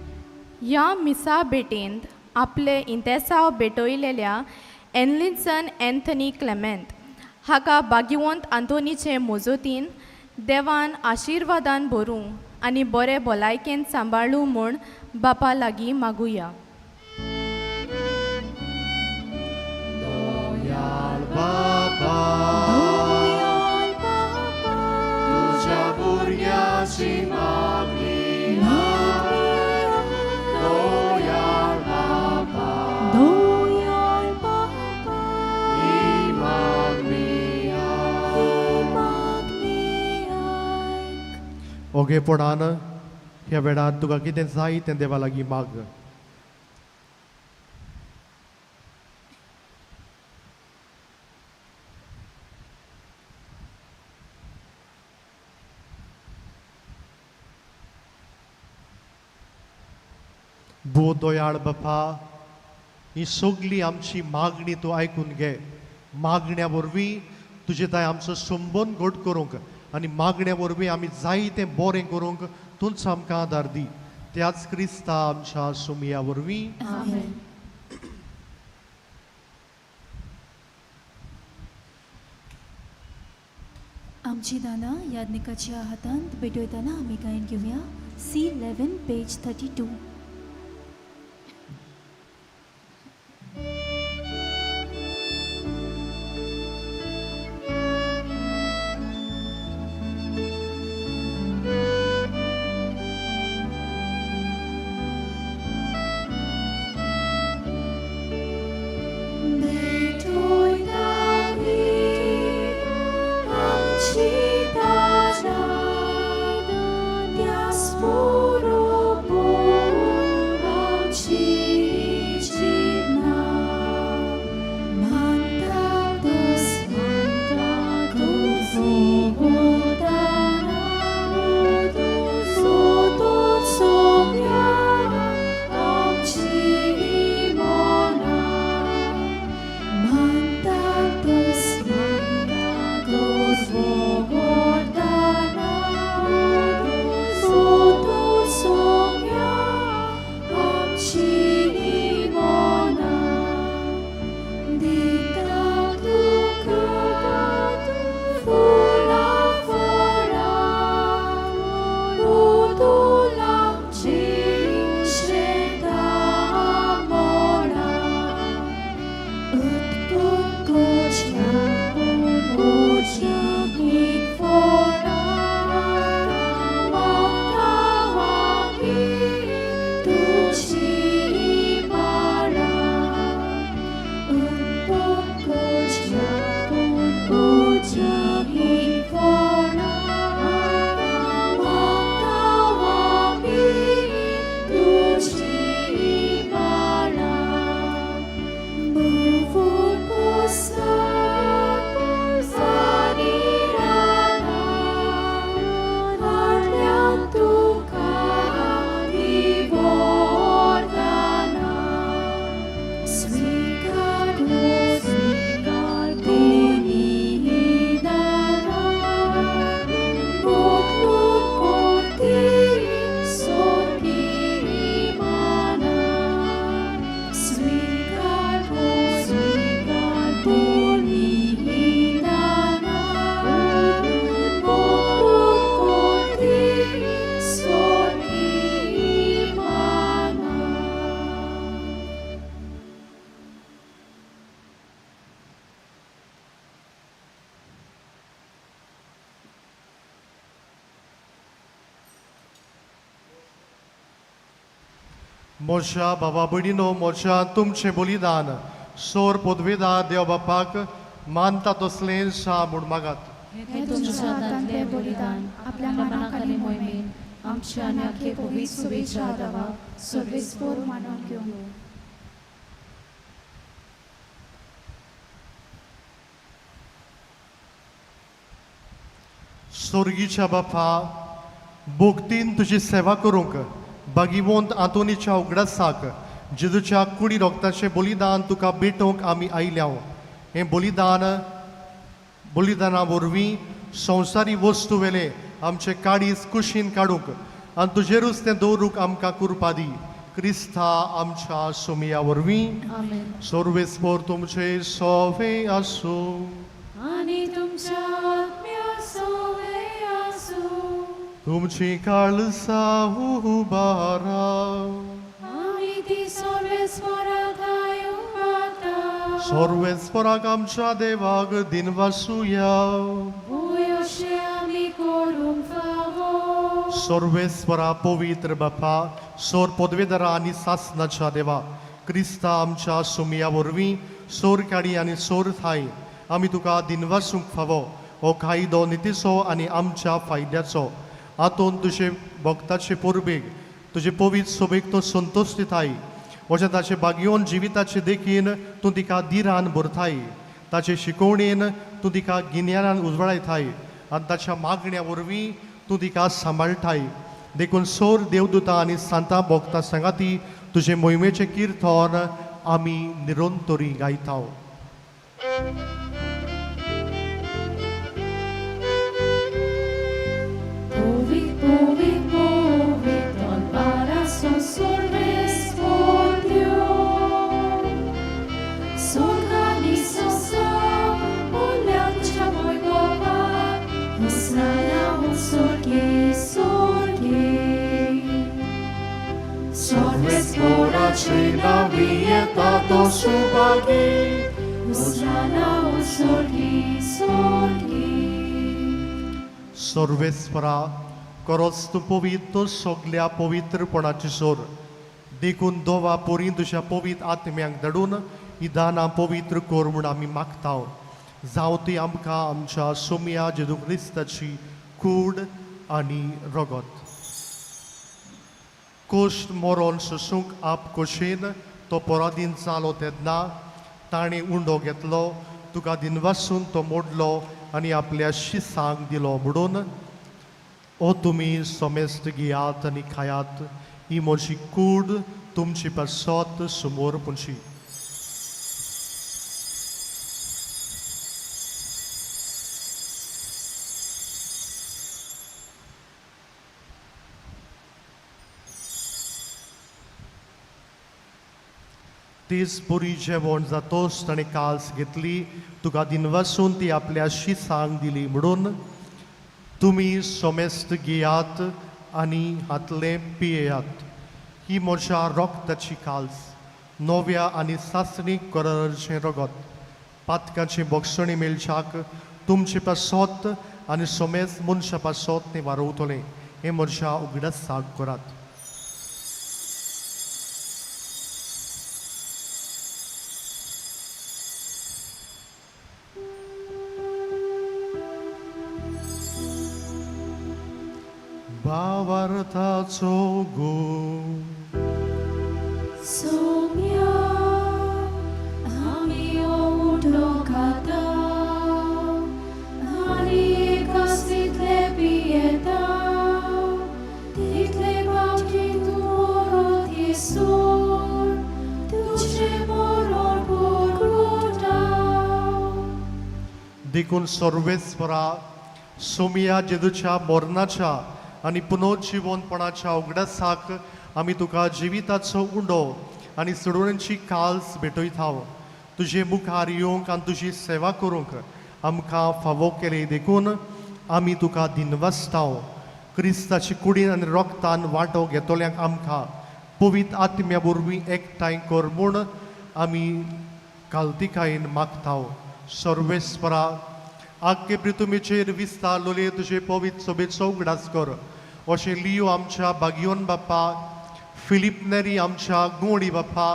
ह्या मिसा भेटेंत आपले इंतेसांव भेटयलेल्या एनलिन्सन एन्थनी क्लेमेंत हाका भाग्यवंत आंतोनीचे मोजोतीन देवान आशिर्वादान भरूं आनी बरे भलायकेन सांबाळू म्हूण बापा लागीं मागुया. बाबा, तुझ्या भुरग्याची मागणी दोयाळ बाबा, दोयाळ बाबा, ही मागणी ही मागणी आयक. ओगेपणान ह्या वेळार तुका कितें जाय तें देवा लागीं माग. भो दयाळ बापा, ही सगली आमची मागणी तूं आयकून घे. मागण्या वरवीं तुजे ताय आमचो संबंद घट करूंक आनी मागण्या वरवीं आमी जाय तें बरें करूंक तूंच आमकां आदार दी. त्याच क्रिस्ता आमच्या सुमया वरवीं. आमेन. आमची दानां याज्ञिकाच्या हातांत भेटयतना आमी गायन घेवया C11 page 32. मोशा बाबा भयणीनो, मोशा तुमचें बलिदान सोर पदवेदार देव बापाक मानता तसलें सा म्हूण मागात. हें तुमच्या हातांतलें बलिदान आपल्या मनाक आनी मोहिमेन आमच्या आनी आखे पवित्र सुवेच्या आदावा सर्वेस्पोर मानून घेवं. सोर्गीच्या बापा, भोगतीन तुजी सेवा करूंक बागिवंत आंतोनीच्या उगडासाक जेजूच्या कुडी रोगताचें बलिदान तुका भेटोवंक आमी आयल्या. हें बलिदान बलिदाना वरवीं संवसारी वस्तू वेले आमचे काळीज कुशीन काडूंक आनी तुजेरूच तें दवरूंक आमकां कुरपा दी. क्रिस्ता आमच्या सोमिया वरवीं. आमेन. सर्वेस्पोर तुमचे सोवे आसूं आनी तुमच्या आत्म्या सोवे आसूं. तुमची काळसा उबारा. आमी ती सर्वेस्परा उबाता. सर्वेस्पराक आमच्या देवाक दिनवासुया. भूयशे आमी करूंक फावो. सर्वेस्परा पवित्र बापा, सोर पदवेदारा आनी सासनाच्या देवा, क्रिस्ता आमच्या सुमया वरवीं सोर काडी आनी सोर थाय आमी तुका दिनवासूंक फावो. हो कायदो नितीचो आनी आमच्या फायद्याचो. आतून तुजे भक्ताचे परबेक तुजे पवित्र सोबेक तूं संतोश दिताय. अशें ताचे भाग्योन जिविताचे देखीन तूं तिका दिरान भरताय. ताचे शिकोवणेन तूं तिका गिन्यानान उजवाडायताय आनी ताच्या मागण्या वरवीं तूं तिका सांबाळटाय. देखून सोर देवदूतां आनी सांतां भोगता सांगाती तुजे मोहिमेचें किर्तन आमी निरंतरी गायता. सर्वेस्परा करोच तूं पवित्र सगल्या पवित्रपणाची सोर. देखून दोवा पोरी तुज्या पवित्र आत्म्यांक धाडून ही दानां पवित्र कर म्हूण आमी मागता. जावं ती आमकां आमच्या सोमया जेजू क्रिस्ताची कूड आनी रगत. कोश्ट मरोन सोसूंक आप कोशेन तो परादीन जालो तेन्ना ताणें उंडो घेतलो, तुका दिनवासून तो मोडलो आनी आपल्या शिसांक दिलो म्हणून, ओ तुमी समेस्त घेयात आनी खायात, ही म्हजी कूड तुमची पासत समोर पुंची. तीच पुरी जेवण जातोच ताणें काल्स घेतली, तुका दिनवासून ती आपल्या शिसांक दिली म्हणून, तुमी समेस्त घेयात आनी हातलें पियेयात, ही म्हज्या रोगताची काल्स, नव्या आनी सासणीक कराराचें रगत, पातकाची बक्षणी मेळच्याक तुमचे पासत आनी समेस्त मनशा पासत तें वारोवतलें. हें म्हज्या उगडासाक करात. भावार्थाचो गो सोम्या आमी उंडो खाता आनी एकाच तितले पियेता, तितले फावटी तूं परत येसर तुजें मरण परगटा. देखून सर्वेस्परा सोमिया जेजूच्या मरणाच्या आनी पुनर्जिवनपणाच्या उगडासाक आमी तुका जिविताचो उंडो आनी सोडवणेची काल्स भेटयता. तुजे मुखार येवंक आनी तुजी सेवा करूंक आमकां फावो केली देखून आमी तुका दिनवासता. क्रिस्ताची कुडीन आनी रोगतान वांटो घेतल्यांक आमकां पवित्र आत्म्या वरवीं एकठांय कर म्हूण आमी कालतिकायेन मागता. सर्वेस्परा आख्खे प्रितुमेचेर विस्तारलोले तुजे पवित्र सोबेचो उगडास कर. अशें लियो आमच्या बागियोन बाप्पा, फिलीप नेरी आमच्या गोंडी बाप्पा,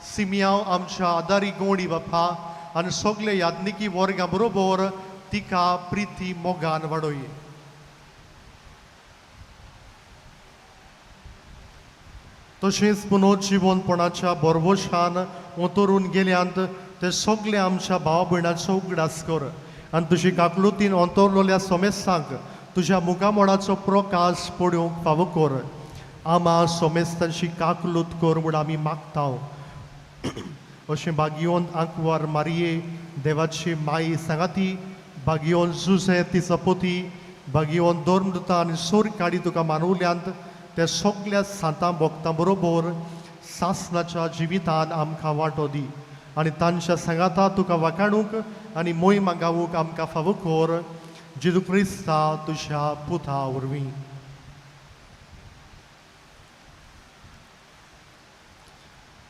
सिमियांव आमच्या आदारी गोंडी बाप्पा आनी सगळे यादनिकी वर्गा बरोबर तिका प्रिती मोगान वाडोय. तशेंच पुनर्जिवनपणाच्या बरवशान उतरून गेल्यांत ते सगळे आमच्या भाव भयणाचो उगडास कर आनी तुजी काकलुतीन अंतरलोल्या सोमेस्तांक तुज्या मुखामोडाचो प्रकाश पळोवंक फावो कर. आमा सोमेस्तांची काकलूत कर म्हूण आमी मागता. अशें बागियोन आंकवार मारये देवाची माई सांगाती, बागियोन जुजे तिचो पोती, बागियोन धर्मदूता आनी सोर काडी तुका मानवल्यांत ते सगल्या सांतां भोगतां बरोबर सासनाच्या जिवितान आमकां वांटो दी आनी तांच्या सांगाता तुका वाखाणूंक आनी मोहिमा गावूंक आमकां फावो कर. जेजू क्रिस्ता तुज्या पुता वरवीं.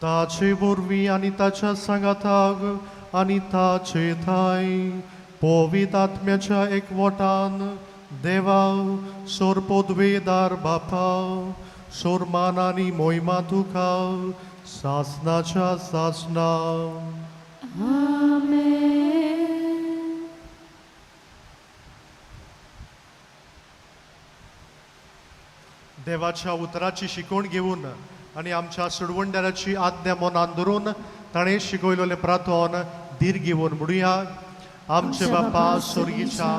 ताचे वरवीं आनी ताच्या सांगाताक आनी ताचे थांय पवित्र आत्म्याच्या एकवटान देवा सोर पदवेदार बापा सोर मान आनी मोहिमा तुका सासनाच्या सासना. देवाच्या उतराची शिकवण घेवन आनी आमच्या सोडवणदाराची आज्ञा मनान धरून ताणें शिकयलेलें प्रार्थन धीर घेवन म्हणुया. आमचे बापा स्वर्गीच्या,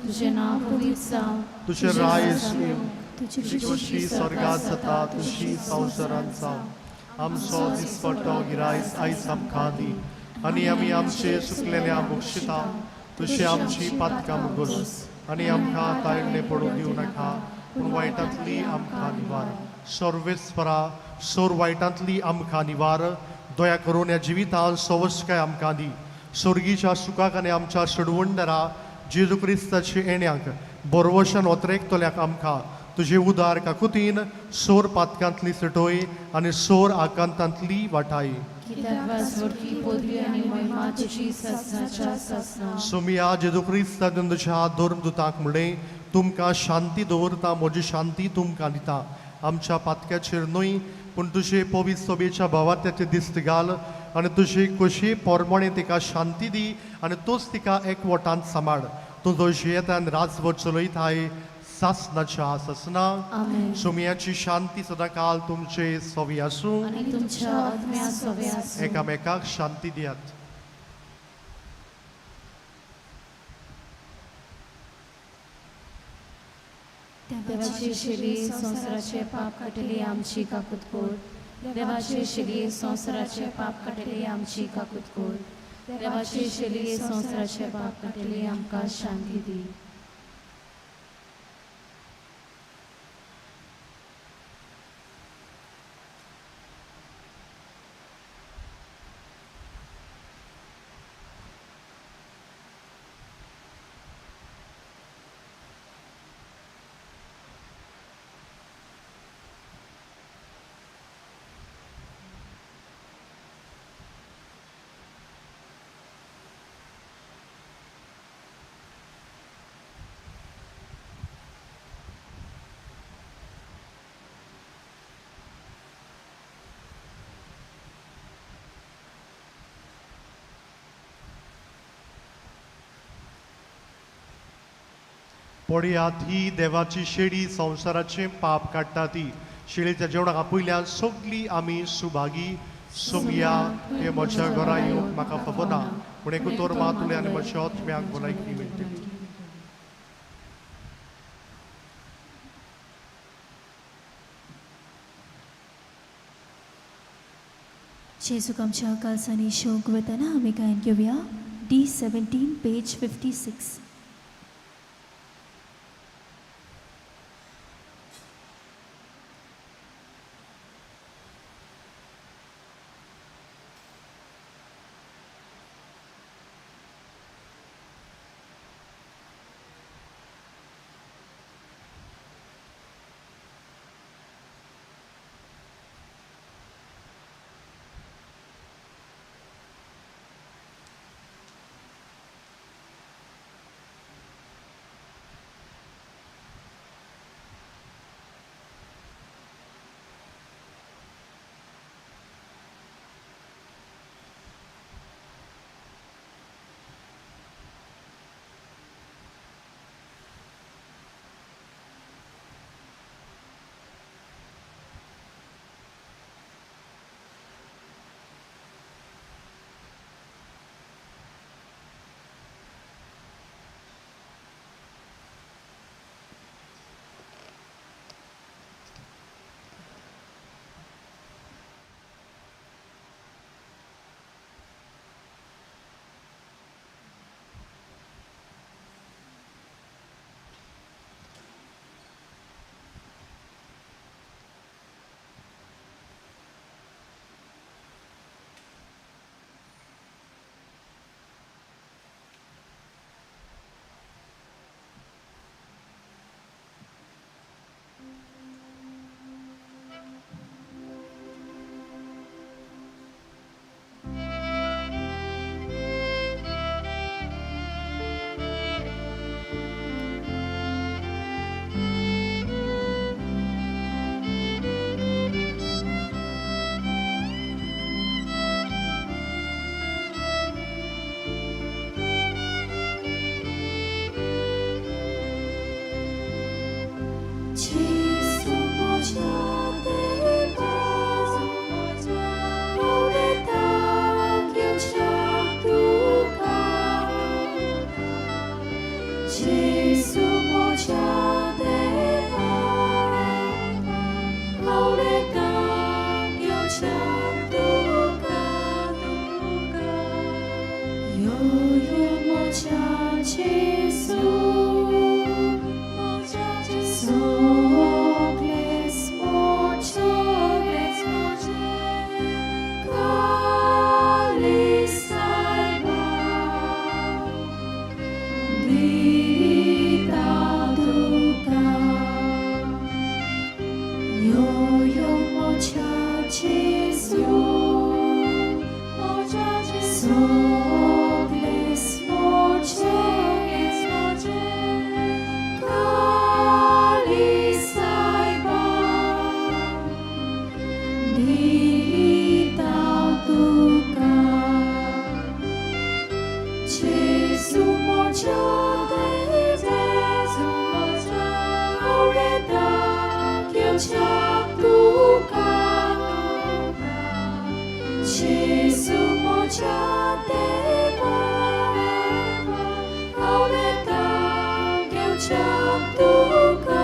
तुझें नांव पवित्र जावं, तुजें राज येवं, तुजी तुजी खोशी स्वर्गात जाता तशी संवसारांत जावं. आमचो दिसपट्टो गिरायस आयज आमकां दी आनी आमी आमचे चुकलेल्या बक्षिता तशी आमची पातकां मुगोस आनी आमकां ताळणे पडूं दिवं नाका पूण वायटांतली आमकां निवार. सर्वेस्परा सोर वायटांतली आमकां निवार. दया करून ह्या जिवितांत सवस्काय आमकां दी. स्वर्गीच्या सुखाक आनी आमच्या सोडवणदारा जेजू क्रिस्ताचे येण्याक बरवशन ओतरेकतल्याक आमकां तुजे उदार काकुतीन सोर पातकांतली सुटोय आनी सोर आकांतांतली वाटाय. कित्याक वाजवटकी पदवी आनी महिमा तुजी सासनाच्या सासना. सोमिया जेजू क्रिस्तान तुज्या धर्मदुतांक म्हणलें, तुमकां शांती दवरता, म्हजी शांती तुमकां दिता. आमच्या पातक्याचेर न्हय पूण तुजे पवित्र सभेच्या भावार्थ्याचे दिस्त घाल आनी तुजे खोशी पोरमणे तिका शांती दी आनी तूंच तिका एकवटांत सांबाळ. तुजो जियेतान राजवट चलयताय सासनाच्या सासना. आमेन. सोमियाची शांती सदांकाल तुमचे सवी आसूं. आनी तुमच्या आत्म्या सवे आसूं. एकामेकाक शांती दियात. देवाची शिली संवसाराचे पाप काडटली आमची काकूत कोर. देवाची शिली संवसाराचे पाप काडटली आमची काकूत कोर. देवाची शिली संवसाराचे पाप काडटली आमकां शांती दी. पळयात ही देवाची शेळी संवसाराचें पाप काडटा ती. शेळीच्या जेवणाक आपयल्यान सगळीं आमी सुभागी. सोमिया हे म्हज्या घरा येवंक म्हाका खबर ना पूण एक उतर मातुलें आनी म्हज्या आत्म्याक भलायकी मेळटली. जेजूक आमच्या कालसांनी शोक वतना आमी गायन घेवया D17 page 56. जेजू म्हज्या देवा, आवडटा घेवच्याक तुका. जेजू म्हज्या देवा, आवडटा घेवच्याक तुका. यो यो म्हज्या जेजू, सगळेच म्हजें काळीज सायबा दिता तुका. यो यो म्हज्या जेजू, सगळेच म्हजें काळीज सायबा दिता तुका. जेजू म्हज्या देवा, आवडटा घेवच्याक तुका. जेजू म्हज्या देवा, आवडटा घेवच्याक तुका.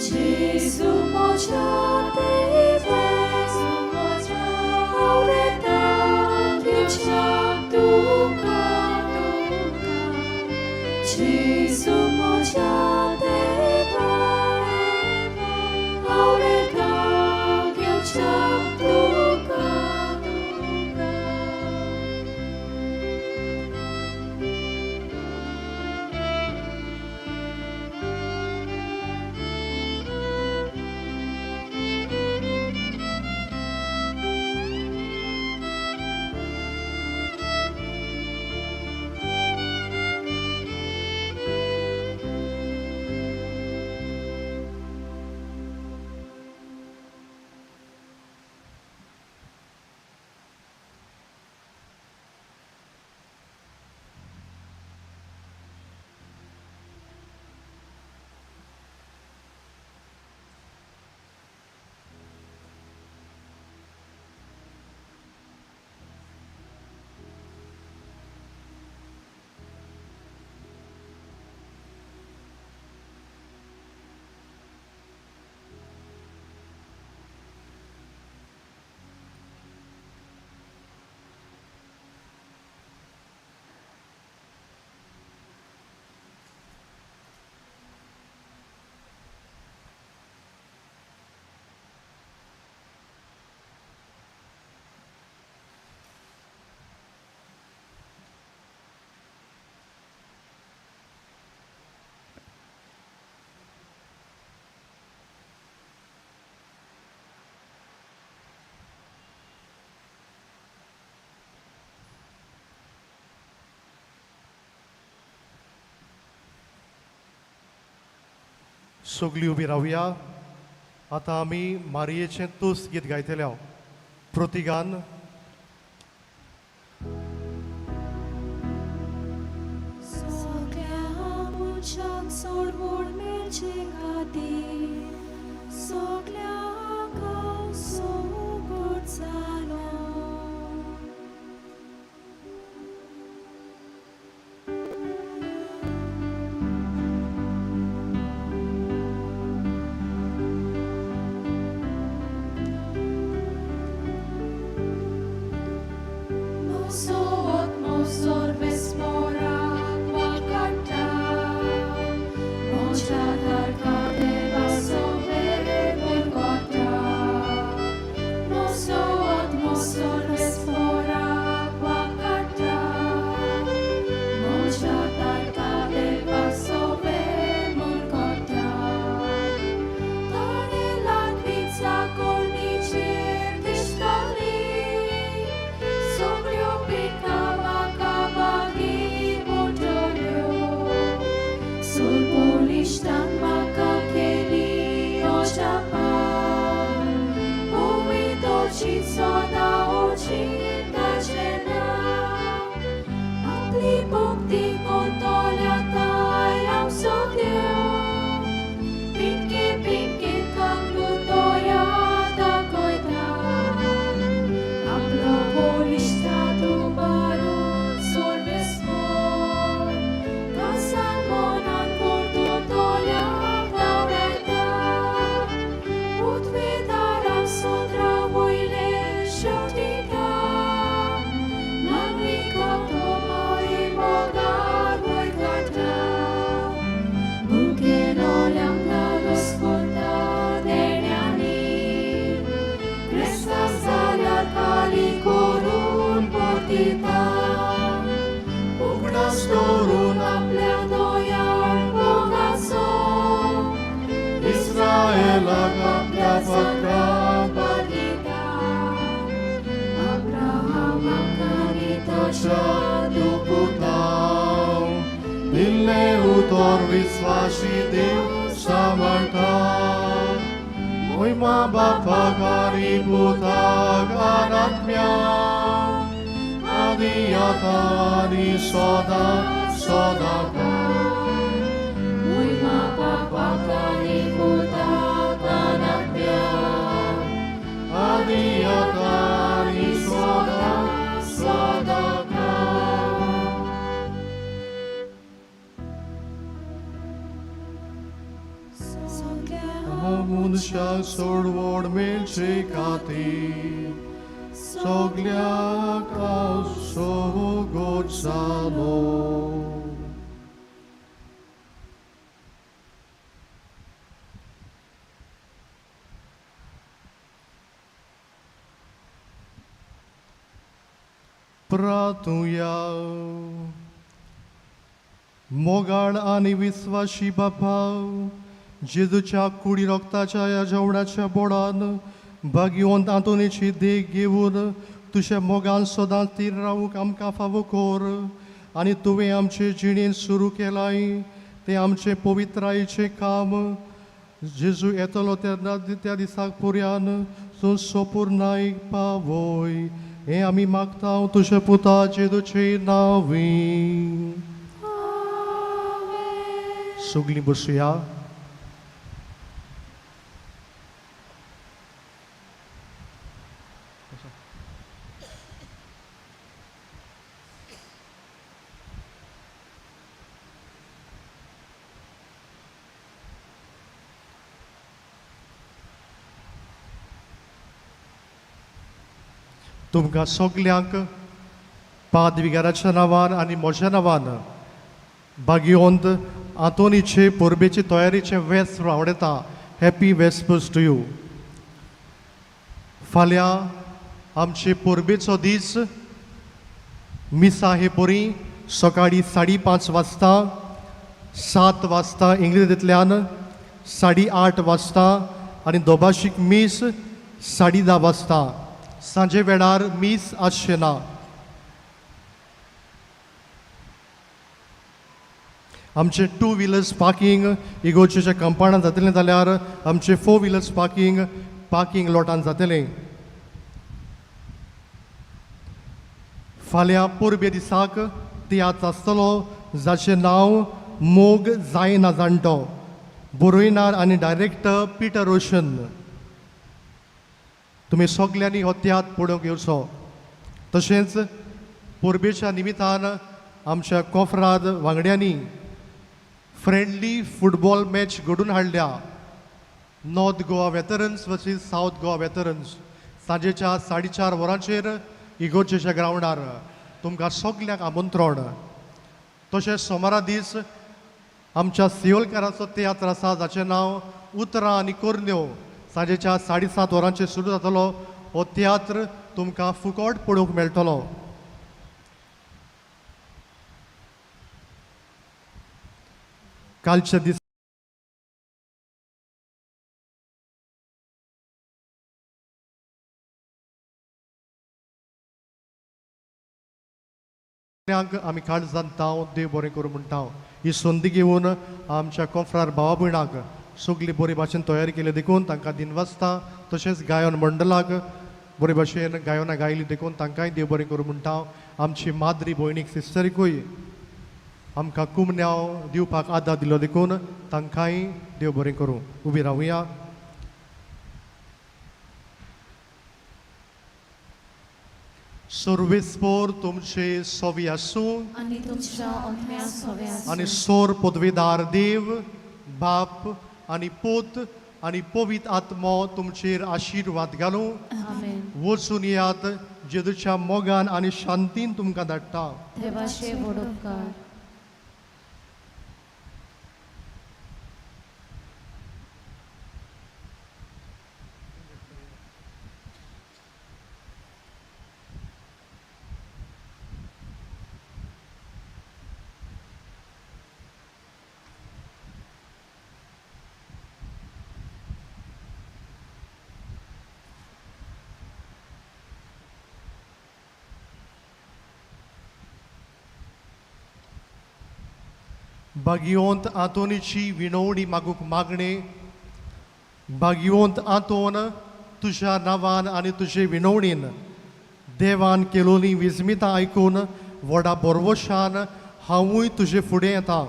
जेजू म्हज्या देवा, आवडटा घेवच्याक तुका. जेजू म्हज्या देवा, आवडटा घेवच्याक तुका. सगळीं उबी रावया. आतां आमी मारयेचें तुस्त गीत गायतले. प्रतिगान. सगळ्या मनशांक सोडवण मेळचे खातीर सगळ्यांक हांव सोबत जालो. इस्रायलाक आपल्या पत्रा भागीता अब्राहमाक आनी ताच्या पुतां दिल्लें उतर विस्वासी देव सांबाळटा मोहिमा बापाक आनी पुताक आनी आत्म्याक आनी आतां आनी सदां सदां मोहिमा बापाक आनी पुताक आनी आत्म्याक आनी आतां आनी सदां सदां. सगळ्या मनशाक सोडवण मेळचे खातीर सगल्याक सोगोट जालो. प्रातुया मोगाळ आनी विस्वाशी बापा, जेजूच्या कुडी रोगताच्या ह्या जेवणाच्या बोडान भाग्यवंत आंतोनीची देख घेवन तुज्या मोगान सदांच थीर रावूंक आमकां फावो कर आनी तुवें आमचे जिणेंत सुरू केलाय तें आमचें पवित्रायेचें काम जेजू येतलो तेन्ना त्या दिसाक पुर्यान तूं सोपूर्णायक पावय हें आमी मागता तुज्या पुता जेजूचे नांवी. सगळीं बसुया. तुमकां सगल्यांक पादविगाराच्या नांवान आनी म्हज्या नांवान भाग्यवंत आंतोनीचे परबेचे तयारीचें वेस आवडटा. Happy vespers to you. फाल्यां आमचे परबेचो दीस. मिसा हे परी सकाळीं 5:30 वाजता, 7 वाजता इंग्लिशींतल्यान, 8:30 वाजता आनी दोभाशीक मीस 10:30 वाजता. सांजे वेळार मीस आसचें ना. आमचें 2 व्हिलर्स पार्कींग इगोर्जेच्या कंपाउंडान जातलें जाल्यार आमचें 4 व्हिलर्स पार्कींग पार्कींग लॉटान जातलें. फाल्यां परबे दिसाक तियात्र आसतलो जाचें नांव मोग जायना जाणटो, बरोयणार आनी डायरेक्टर पिटर रोशन. तुमी सगल्यांनी हो तियात्र पळोवंक येवचो. तशेंच परबेच्या निमितान आमच्या कोफराद वांगड्यांनी फ्रेंडली फुटबॉल मॅच घडून हाडल्या. North Goa veterans versus South Goa veterans सांजेच्या 4:30 वरांचेर इगोर्जेच्या ग्रावंडार. तुमकां सगल्यांक आमंत्रण. तशेंच सोमारा दीस आमच्या सियोलकाराचो तियात्र आसा जाचें नांव उतरां आनी कोरन्यो. सांजेच्या 7:30 वरांचेर सुरू जातलो हो तियात्र. तुमकां फुकट पळोवंक मेळटलो. कालच्या दिसा आमी काळजान ताव देव बरें करूं म्हणटा. ही संदी घेवन आमच्या कोफरार भावा भयणाक सगली बरी भाशेन तयारी केली देखून तांकां दिनवासता. तशेंच गायन मंडळाक बरे भाशेन गायनां गायली देखून तांकांय देव बरें करूं म्हणटा. आमची माद्री भयणीक सिस्टरीकूय आमकां कुमन्यांव दिवपाक आदार दिलो देखून तांकांय देव बरें करूं. उबी रावया. सर्वेस्पोर तुमचे सोवी आसूं आनी तुमच्या आत्म्या सोवे आसूं. आनी सोर पदवीदार देव बाप आनी पूत आनी पवित्र आत्मो तुमचेर आशिर्वाद घालूं. आमेन. वचून येयात जेजूच्या मोगान आनी शांतीन तुमकां धाडटा. देवाचे व्हड उपकार. भाग्यवंत आंतोनीची विनवणी मागूंक मागणें. भाग्यवंत आंतोन, तुज्या नांवान आनी तुजे विनवणीन देवान केलोली विस्मितां आयकून व्हडा बोरवशान हांवूय तुजे फुडें येता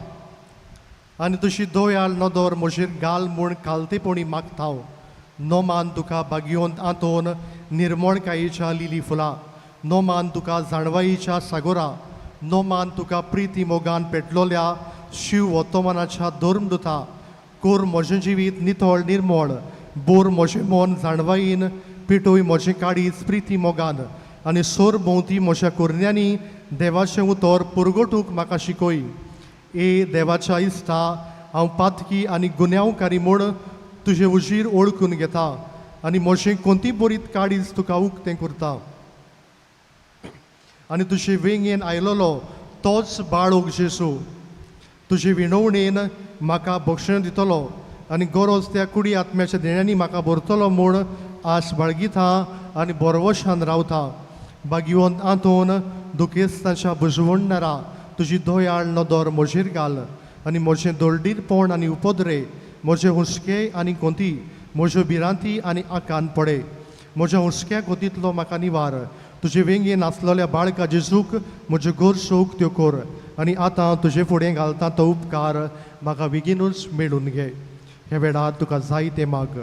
आनी तुजी दोयाळ नदर म्हजेर घाल म्हूण खालतेपणी मागता हांव. नोमान तुका भाग्यवंत आंतोन निर्मणकायेच्या लिली फुलां, नोमान तुका जाणवायेच्या सागोरा, नोमान तुका प्रिती मोगान पेटलोल्या शिव ओतोमनाच्या धर्मदुता. कोर म्हजें जिवीत नितळ निर्मळ, बोर म्हजें मन जाणवायेन, पेटोय म्हजें काळीज प्रिती मोगान आनी सोर भोंवती म्हज्या कुरण्यांनी देवाचें उतर पुरगोटूंक म्हाका शिकय. ए देवाच्या इश्टा, हांव पातकी आनी गुन्यांवकारी म्हूण तुजे उजीर ओळखून घेता आनी म्हजें कोंती बरीत काळीज तुका उक्तें करता आनी तुजे वेंगेन आयलोलो तोच बाळोक जेजू तुजे विणवणेन म्हाका बक्षण दितलो आनी गरज त्या कुडी आत्म्याच्या देण्यांनी म्हाका भरतलो म्हूण आस बाळगिता आनी बरवशान रावता. भाग्यवंत आंतोन, दुखेस्ताच्या बुजवणणारा, तुजी दयाळ नदर म्हजेर घाल आनी म्हजें दळडीरपण आनी उपद्रे, म्हजे हुस्के आनी कोंती, म्हज्यो भिरांती आनी आकांत पडे. म्हज्या हुस्क्या गोतींतलो म्हाका निवार. तुजे वेंगेन आसलेल्या बाळका जेजूक म्हज्यो गरजो उक्त्यो कर आनी आतां तुजे फुडें घालता तो उपकार म्हाका बेगीनूच मेळून घे. ह्या वेळार तुका जाय तें माग.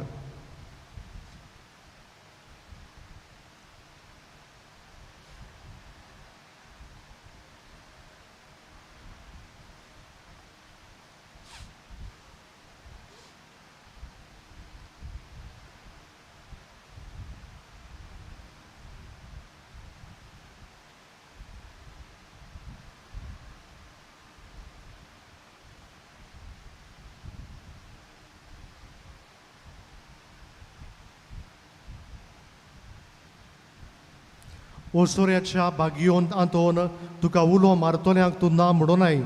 ओसोऱ्याच्या भाग्यवंत आंतोन, तुका उलो मारतल्यांक तूं ना म्हणूनाय,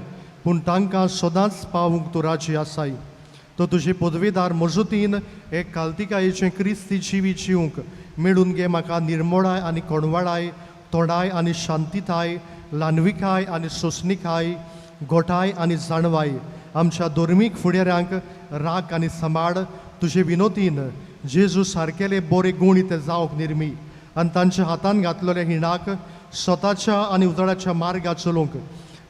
पूण तांकां सदांच पावूंक तूं राजी आसाय. तो तुजे पदवेदार मजतीन एक कालतिकायेचें क्रिस्ती जिवीत जिवंक मेळून घे. म्हाका निर्मोळाय आनी कोणवाळाय, तोंडाय आनी शांतिताय, ल्हानविकाय आनी सोंसणिकाय, गोठाय आनी जाणवाय. आमच्या धर्मीक फुडाऱ्यांक राख आनी सांबाळ. तुजे विनोतीन जेजू सारकेले बरे गूण ते जावंक निर्मी आनी तांच्या हातान घातलेल्या हिणाक स्वताच्या आनी उजळाच्या मार्गार चलोवंक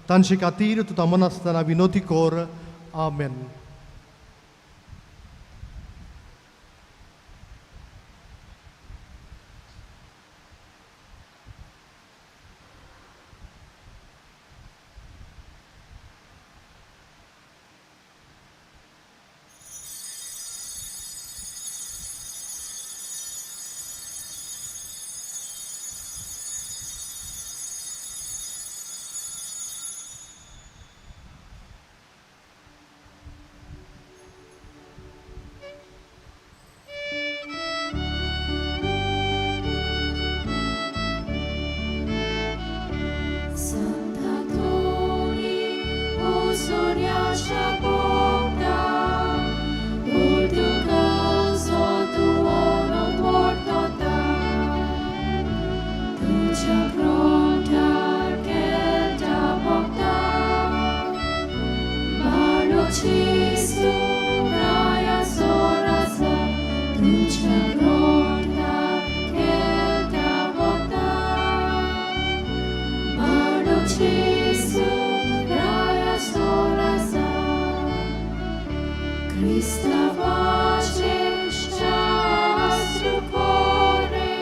तांचे खातीर तूं थांबनासतना विनोती कर. आमेन. संतातोनी ओसोऱ्याच्या पोक्ता, उर्दुगाचो तुवोनो पोर्तोता. तुज्या ग्रोंठार खेळटा भोगता, बाळो जेजू राया सोरासा. तुज्या ग्रोंठार खेळटा भोगता, बाळो जेजू राया सोरासा. क्रिस्तांवाचें शास्त्र कोरे,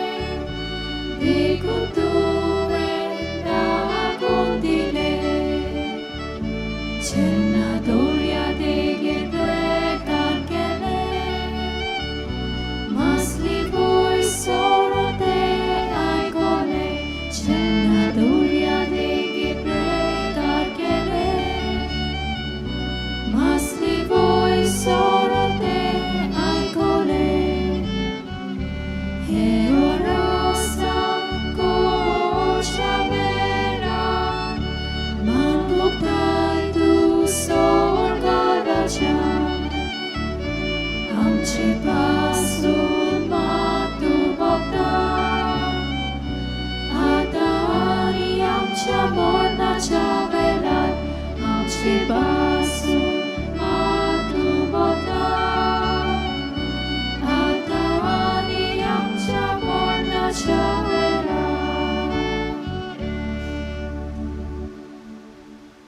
देखून तुवें दाखोवन दिलें. जेन्ना दर्या देगेर बेकार केलें, मासली भूंय सोरो तें आयकलें. जेन्ना दर्या देगेर बेकार केलें, मासली भूंय सोरो तें आयकलें. हे ओरोसा कोशा वेळार मान भोगताय तूं स्वर्गाराजा. आमचे पासून मात तूं भोगता, आतां आनी आमच्या मरणाच्या वेळार आमचे पासून. देवाच्या.